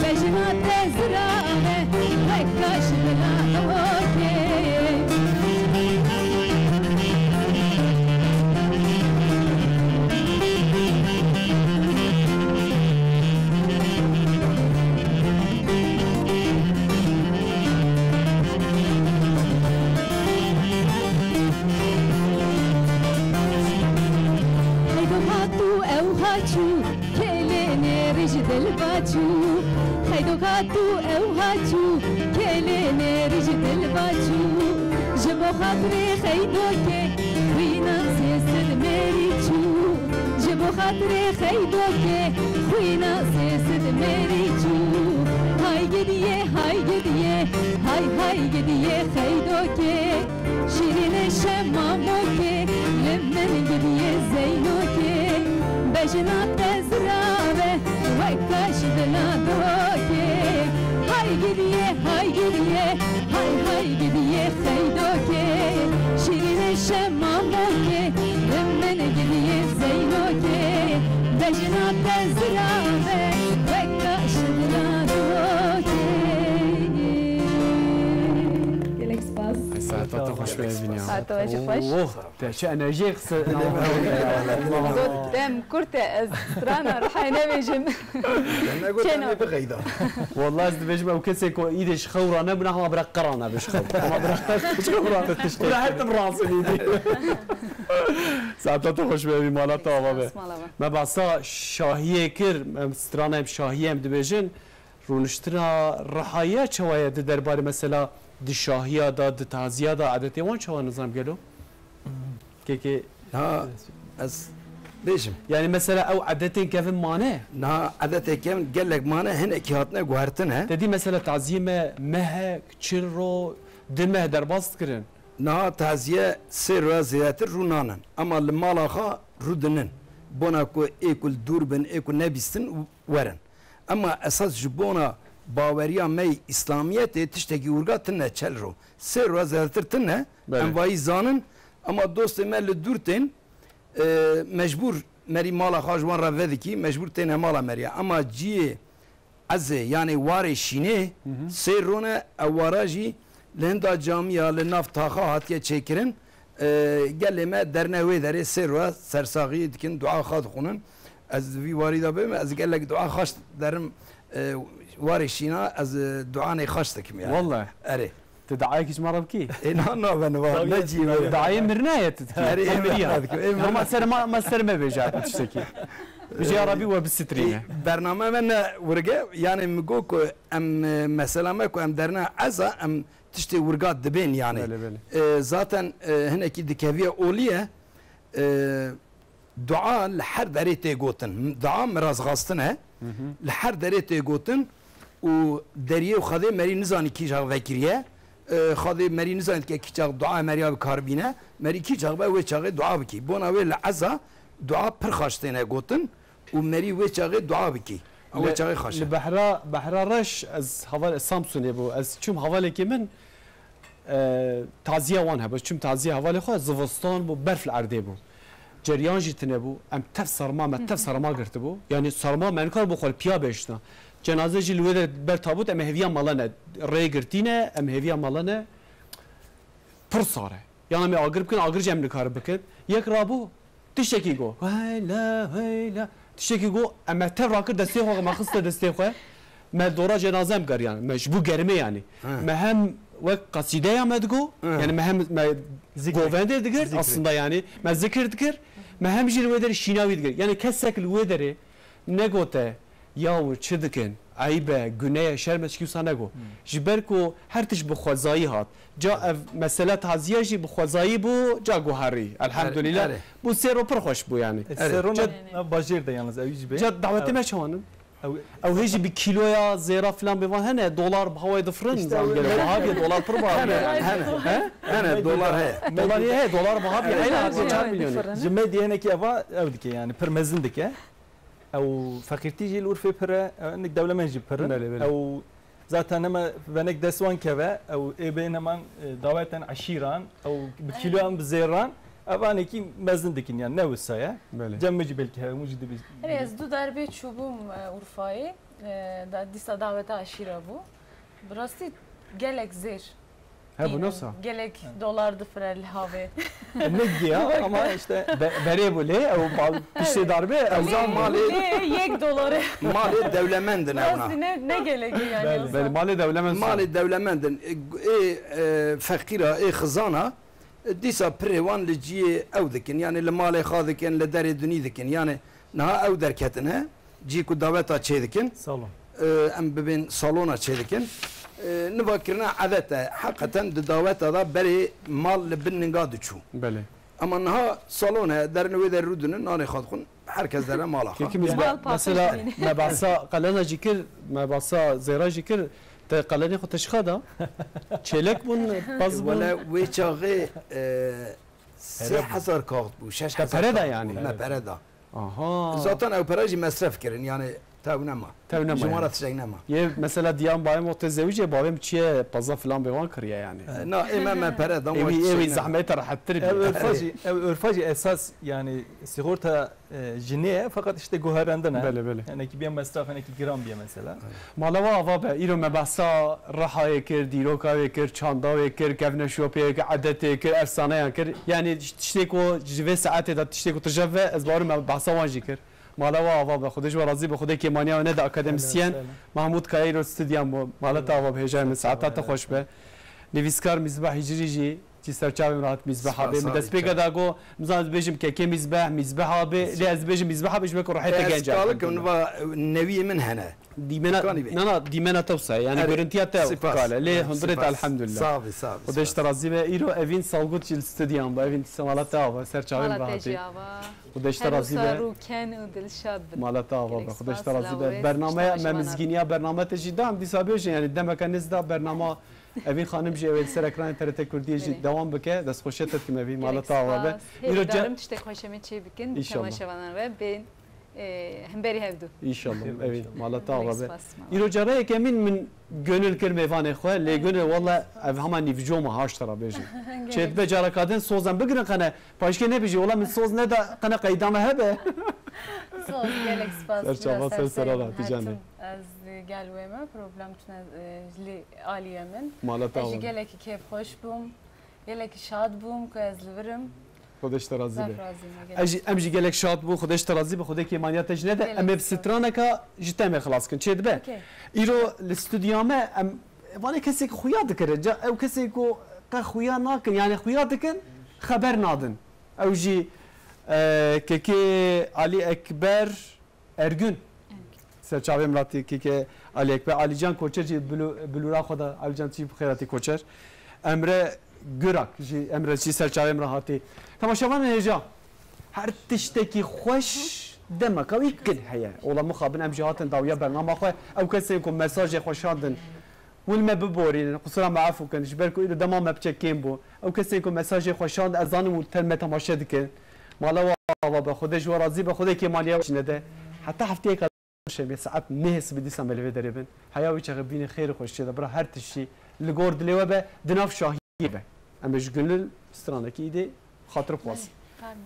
Bejna te zirave, wek kaş bila dihokê. Xeydo hat û ew ha çû, kêlê nêrî ji dil va çû. Xeydo hat û ew ha çû, kêlê nêrî ji dil va çû. Ji bo xatirê xeydokê, xwîna sê sed mêrî çû. Ji bo xatirê xeydokê, xwîna sê sed mêrî çû. Hay gidiye, hay gidiye, hay hay gidiye xeydokê. Şîrînê şema mokê, li min gidiye zeynokê. Bejna te zirave, wek kaş dila dokê. Hay gidiye, hay gidiye, hay hay gidiye xeydokê. Şîrînê şema mokê, li min gidiye zeynokê. Bejna te zirave, wek kaş dila dokê. Gelek spas. Saeta te xweş be, Evînya. Saeta we jî xweş. Oh, te çi enerjiyek se-, Got, dem kurt e, ez strana Rihayê nebêjim. Çêna. Wallahî ez dibêjim, ew kesê ku îdê ji xew ranebûne, hema bira qirane bi ji xew. Hema bira ji xew ra-, bira her tim rasin îdî. Saeta te xweş be, evî mala te ava be. Spas, mala be. Me behsa şahiyê kir, em strana em şahiyê em dibêjin. Rûniştina Rihayê çawa ye di derbarê mesela di şahiya de, di taziya de, edetê wan çawa nizam gelo? Kekê. Ha, ez bêjim. Yani mesela ew edetên kevin mane? Niha edetê kevin gelek mane, hinekî hatine guhertine. Te dî mesela taziyê me mehek, çil ro, di meh derbas dikirin. Niha taziye sê roya zêdetir rû nanin. Ema li mala xwe rû dinin. Bona ku ê ku li dûr bin, ê ku nebîstin, werin. Ema esas ji bona baweriya me yê Îslamiyetê tiştekî wirga tune çel ro. Sê roya zêdetir tune, Belê. Em vayî zanin, ema dostê me li dûr tên, e, mecbûr merî mala xwe ji wan re vedikî, mecbûr têne mala meriya. Ema ciyê ezê, yanê warê şînê, Hı hı. sê rone ew wara jî li hinda camiya, li nav taxa hatiye çêkirin. E, gelê me derne wê derê sê roya sersaxiyê dikin, dua xwe dixwînin. Ez di vî warî de bibim, ez gelek dua xweş derim, e, warê şîna, ez, e, duanê xweş dikim yani. Wallahî. Erê. Tu duayekî ji me re bikî? Ê, na, na, ben va, Tabii. ne cî wê. Duayê mirinaye tu dikî. Erê, ê, Emiriya. mirina dikim, ê, mirina. Ama ser ma, ma ser me bêje tiştekî. Bije ya Rabî we bisitrîne. E, bername me ne wirge, yani mi got ku em, e, mesela me ku em derna eza, em tiştê wirga dibên yani. Belê, belê. E, zaten, e, hinekî dikeviye olî ye. E, dua li her derê tê gotin. Dua mirazxwastin e. Hı hı. Li her derê tê gotin û deriyê û Xwedê merî nizanî kî çax vekiriye. E, Xwedê merî nizanî dike kî çax dua meriya bi kar bîne. Merî kî çax be wê çaxê dua bikî. Bona wê li eza dua pir xaş têne gotin û merî wê çaxê dua bikî. Ew wê çaxê xaş e. Li Behra, Behra Reş ez heval, ez Samsunê bû. Ez çûm hevalekî min, e, taziya wan hebû. Ez çûm taziya hevalê xwe, zivistan bû, berf li erdê bû. Ceryan jî tune bû. Em tev serma, me tev serma girtibû. Yanî serma me nikar bû xwe li piya bêştina. Cenaze jî li wê de ber tabût, em hêviya mala ne. Rê girtî ne, em hêviya mala ne. Pir sar e. Yana me agir bikin, agir jî em nikarin bikin. Yek rabû, tiştekî got. Hey la, hey la. Tiştekî got, em me tev rakir destê xwe, me xiste destê xwe. Me dora cenaze em geriyan. Me ji bo germê yanî. He. Me hem wek qasîdeya me digot, He. yanî me hem me Zikir. govendê digirt Zikir. aslında yanî. Me zikir dikir, me hem jî li wê derê şîna wî digirt. Yanî kesek li wê derê negote, yaw çi dikin, eyb e, gune ye, şerm e, çikî wisa nego. Hmm. Ji ber ku her tişt bi xwezayî hat. Ca Evet. ev mesele taziya jî bi xwezayî bû, ca guherî. Elhamdulillah. Erê. Bu sêro pir xweş bû yani. E, Erê. Sêro Ca- na, na bajêr de yalnız ew jî be. Ca dawetê Ew- me çawan in? ew- Ew hê jî bi kîloya zêra filan bê van hene, dolar bi hawayê difirin, İşte zan ew- gelo, baha bîye, dolar pir baha Hene, bîye. hene. He? Hene, dolar heye. Dolar heye, dolar baha bîye. Hene, Hene, hene, hene. çar milyon. Ji me diyene ki eva ew dike yani, pir mezin dike. Ew feqîrtî jî li Urfê pir e, ew hinek dewlemend jî pir in. Belê, belê. Ew zaten hema venek dest wan keve, ew ê bên heman, e, dawetên eşîran, ew bi kîloyan bi zêran, ev anekî mezin dikin, yani ne wisa ye. Belê. Cem min jî belkî hemû jî dibî. Erê, ez du darbê çûbûm, e, Urfayê, e, da, dîsa daweta eşîra bû. Bi rastî gelek zêr. He, bu Tîne. Nasıl? Gelek dolar difire li havê. Ne giya ama işte. Be-, berê bu lê, ew bal piştê darbe, ew Lê, zan malê. lê yek dolar e. Malê dewlemend in ewna. Rastî ne, ne gelek yani Belê. aslında. Belê, malê dewlemend. Malê dewlemend in. Ê, e, feqîra, ê xizana, e, dîsa pirê wan li ciyê ew dikin. Yani li malê xwe dikin, li derê dunî dikin. Yani niha ew derketine. Cî ku daweta çêdikin, Salon. e, em bibên salona çêdikin. E, niva kirina edet e. Heqeten di daweta de berê mal li bin ninga diçû. Belê. Ama niha salon e, derin wê de rûdinin, nanê xwe dixwin, her kes dere mala xwe. Kekî mizbe, Mal paqij mesela, bîne. me behsa qelena jî kir, me behsa zêra jî kir, te qelenê xwe te ji xwe da. Çêlek bûn, paz bûn. Wele wê çaxê, e, sê hezar kaxit bû, şeş hezar Te pere da kaxit yani. bû, me pere da. Aha. Zaten ew pere jî mesref kirin, yani tew nema. Tew nema Ji wan yani. re tiştek nema. Yê mesela diyan bayê mo te zewicê, bavê min çiye paza filan bê wan kiriye yani. E, na, ê me, me pere da, Ewî, wan ewî tiştek nema. zehmet rehettir Ev bî. örfa jî, ev örfa jî esas yani sigorta, e, jinê ye, fakat işte guherendin e. Belê, belê. Yani ki bir mesraf, yani ki giran bir mesela. Mala we ava be, îro me behsa Rihayê kir, dîroka wê kir, çanda wê kir, kevneşopiyê kir, edetê kir, efsaneyan kir. Yani tiştê ku ji vê saetê de tiştê ku tu jev ve, ez bawerim me behsa wan jî kir. Mala we ava be, Xwedê ji we razî be, Xwedê kêmaniya we nede akademisyen. Selam, selam. Mahmud Kaya îro studyan bû. Mala te ava be, hêjayê min, saeta te xweş be. Nivîskar Mîzbeh Hicrî jî, cî ser çavê min re hat Mîzbeh Spas, abê. Min sağ ol, destpêka sağ ol. da got, min zan ez bêjim kekê Mîzbeh, Mîzbeh abê, lê ez bêjim Mîzbeh abê ji ber ku ruhê te genc e. Ez kalikm, niva newiyê min hene. Dîmena, Kanî be. na, na, dîmena te wisa ye. Yani Erê, görüntüya te spas. kale. Lê Erê, hundirê te spas. elhamdulillah. Sağ ol, sağ ol, Xwedê ji spas. te razî be. Îro Evîn Salgut jî li studyan bû. Evîn, mala te ava. Ser çavê min Mala re te hatî. jî ava. Xwedê ji te Her razî wisa be. rûken û dilşad bin. Mala te ava be. Gelek Xwedê ji spas, te razî be. Silav û rêz. Bername ji me şiwana. mizgîniya bername te jî da. Em dîsa bêjin, yani demeke nêz da bernama Evîn Xanim jî ew ê li ser ekrana T R T Kurdiyê jî Belê. dewam bike. Destxweşiya te dikim Evîn. Mala Gelek te ava be. spas. Îro Hêvî ca- darim tiştek xweşemê çê bikin. Bi İnşallah. temaşevanan re bên, e, hemberî hevdu. İnşallah, Evîn. Mala te ava be. Gelek spas, mala. Îro cara yekemîn min gönül kir mêvanê xwe. Lê gönül, walla ev hema nîvco me haşt ra bêjin. Gelek. Çêdibe careka din soz em bigirin qene. Paşkê nebêjî, wala min soz neda, qene qeyda me hebe. Soz, gelek spas. Ser çava, ser sera re, Hatice Hanım. Ez gel wê me, problem tune, e, li aliyê min. Mala te ava be. Ez jî gelekî kêfxweş bûm. Gelekî şad bûm ku ez li vir im. Xwedê ji te razî be. Zaf razî me, gelek. Ez jî, em jî gelek şad bûn. Xwedê ji te razî be. Xwedê kêmaniya te ji nede. Gelek spas. Em ê bi straneka ji te em ê xilas kin. Çê dibe? Okey. Îro li studya me em vanê kesek xuya dikirin. Ca ew kesek ku qe xuya nakin, yani xuya dikin, xeber nadin. Ew jî, e, kekê Alî Ekber Ergün. Ergün. Ser çavê min hatî kekê Alî Ekber. Alîcan Koçer jî bilû-, bilûra xwe da. Alîcan, tu jî bi xêr hatî Koçer. Emre Gurak jî, Emre jî ser çavê min re hatî. Temaşevanên hêja, her tiştekî xweş demeka wî kin heye. Ola mixabin em jî hatin dawiya bernama xwe. Ew kesên ku mesajê xwe şandin, hûn me biborînin, qusura me efû kin, ji ber ku îro dema me piçek kêm bû. Ew kesên ku mesajê xwe şand, ez zanim hûn ten me temaşe dikin. Mala wa ava be, Xwedê ji we razî be, Xwedê kêmaniya we jî nede. Heta hefteyê ka şemê saet nehê sibê dîsa me li vê derê bin. Heya wî çaxê bînê xêr û xweşiyê de bira her tiştî li gor dilê we be, di nav şahiyê be. Em ê ji gönül stranekî îdê xatir xwazin. Belê, fermo.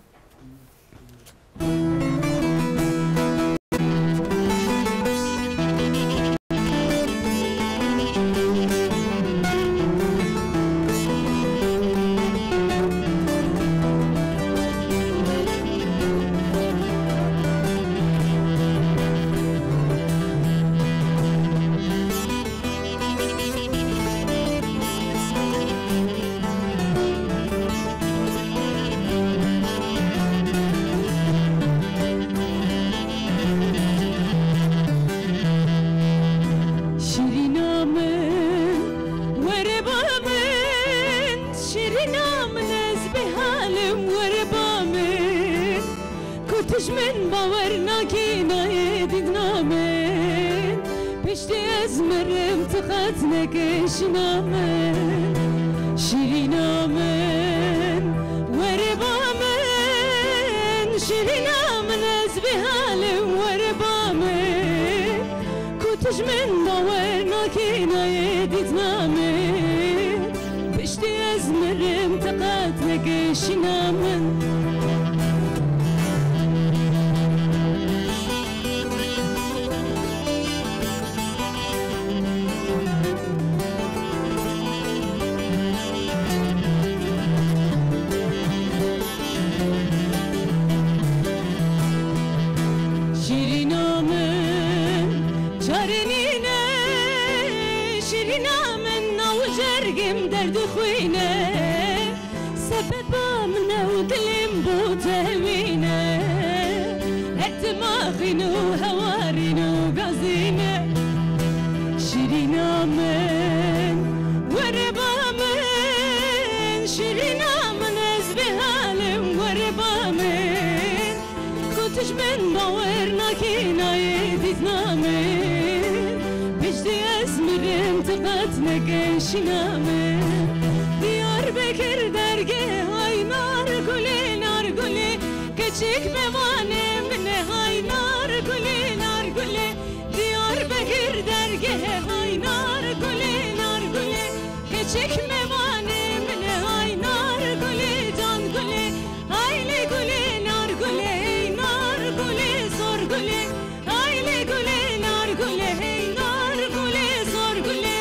Şîrîna min, were ba min, şîrîna min, ez bêhal im, were ba min. Ku tu ji min bawer nakî nayê dîdna min, piştî ez mirim tu qet neke şîna min. Şîrîna min, were ba min, şîrîna min, ez bêhal im, were ba min. Ku tu ji min bawer nakî nayê dîdna min, piştî ez mirim tu qet neke şîna min. Şîrîna min, çare nîne, şîrîna min, nav û cergim derdixwîne. Sebeba min e û dilê min bo te hewîne. Her dima xîn û hewarîn û gazîne. Şîrîna min, were ba min, şîrîna min, ez bêhal im, were ba min. Ku tu ji min bawer nakî nayê dîdna min, piştî ez mirim tu qet neke şîna min. Diyarbekir dergehê hay nar gulê, nar gulê, keçik mevanê min e hay nar gulê, nar gulê. Diyarbekir dergehê hay nar gulê, nar gulê, keçik mevanê min e hay nar gulê, can gulê. Hay lê gulê nar gulê, hey nar gulê zor gulê. Hay lê gulê nar gulê, hey nar gulê zor gulê.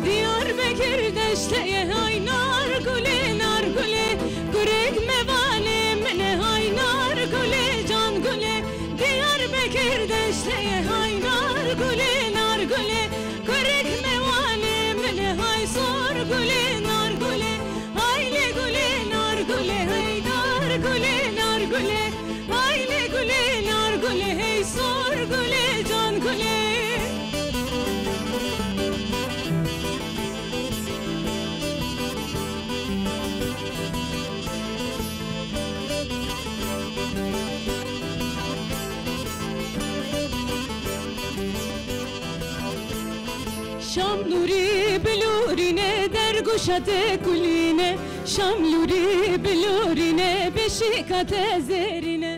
Diyarbekir deşteyê hay nar gulê, nar gulê. Kurek mevanê min e hay nar gulê, can gulê. Diyarbekir deşteyê hay nar gulê, nar gulê. Kurek mevanê min e hay zor gulê, nar gulê. Hay lê gulê nar gulê, hey nar gulê, nar gulê. Hay lê gulê nar gulê, hey zor gulê, can gulê. Şam nûrî bilûrîne, dergûşa te kulîne. Şam nûrî bilûrîne, beşîka te zêrîne.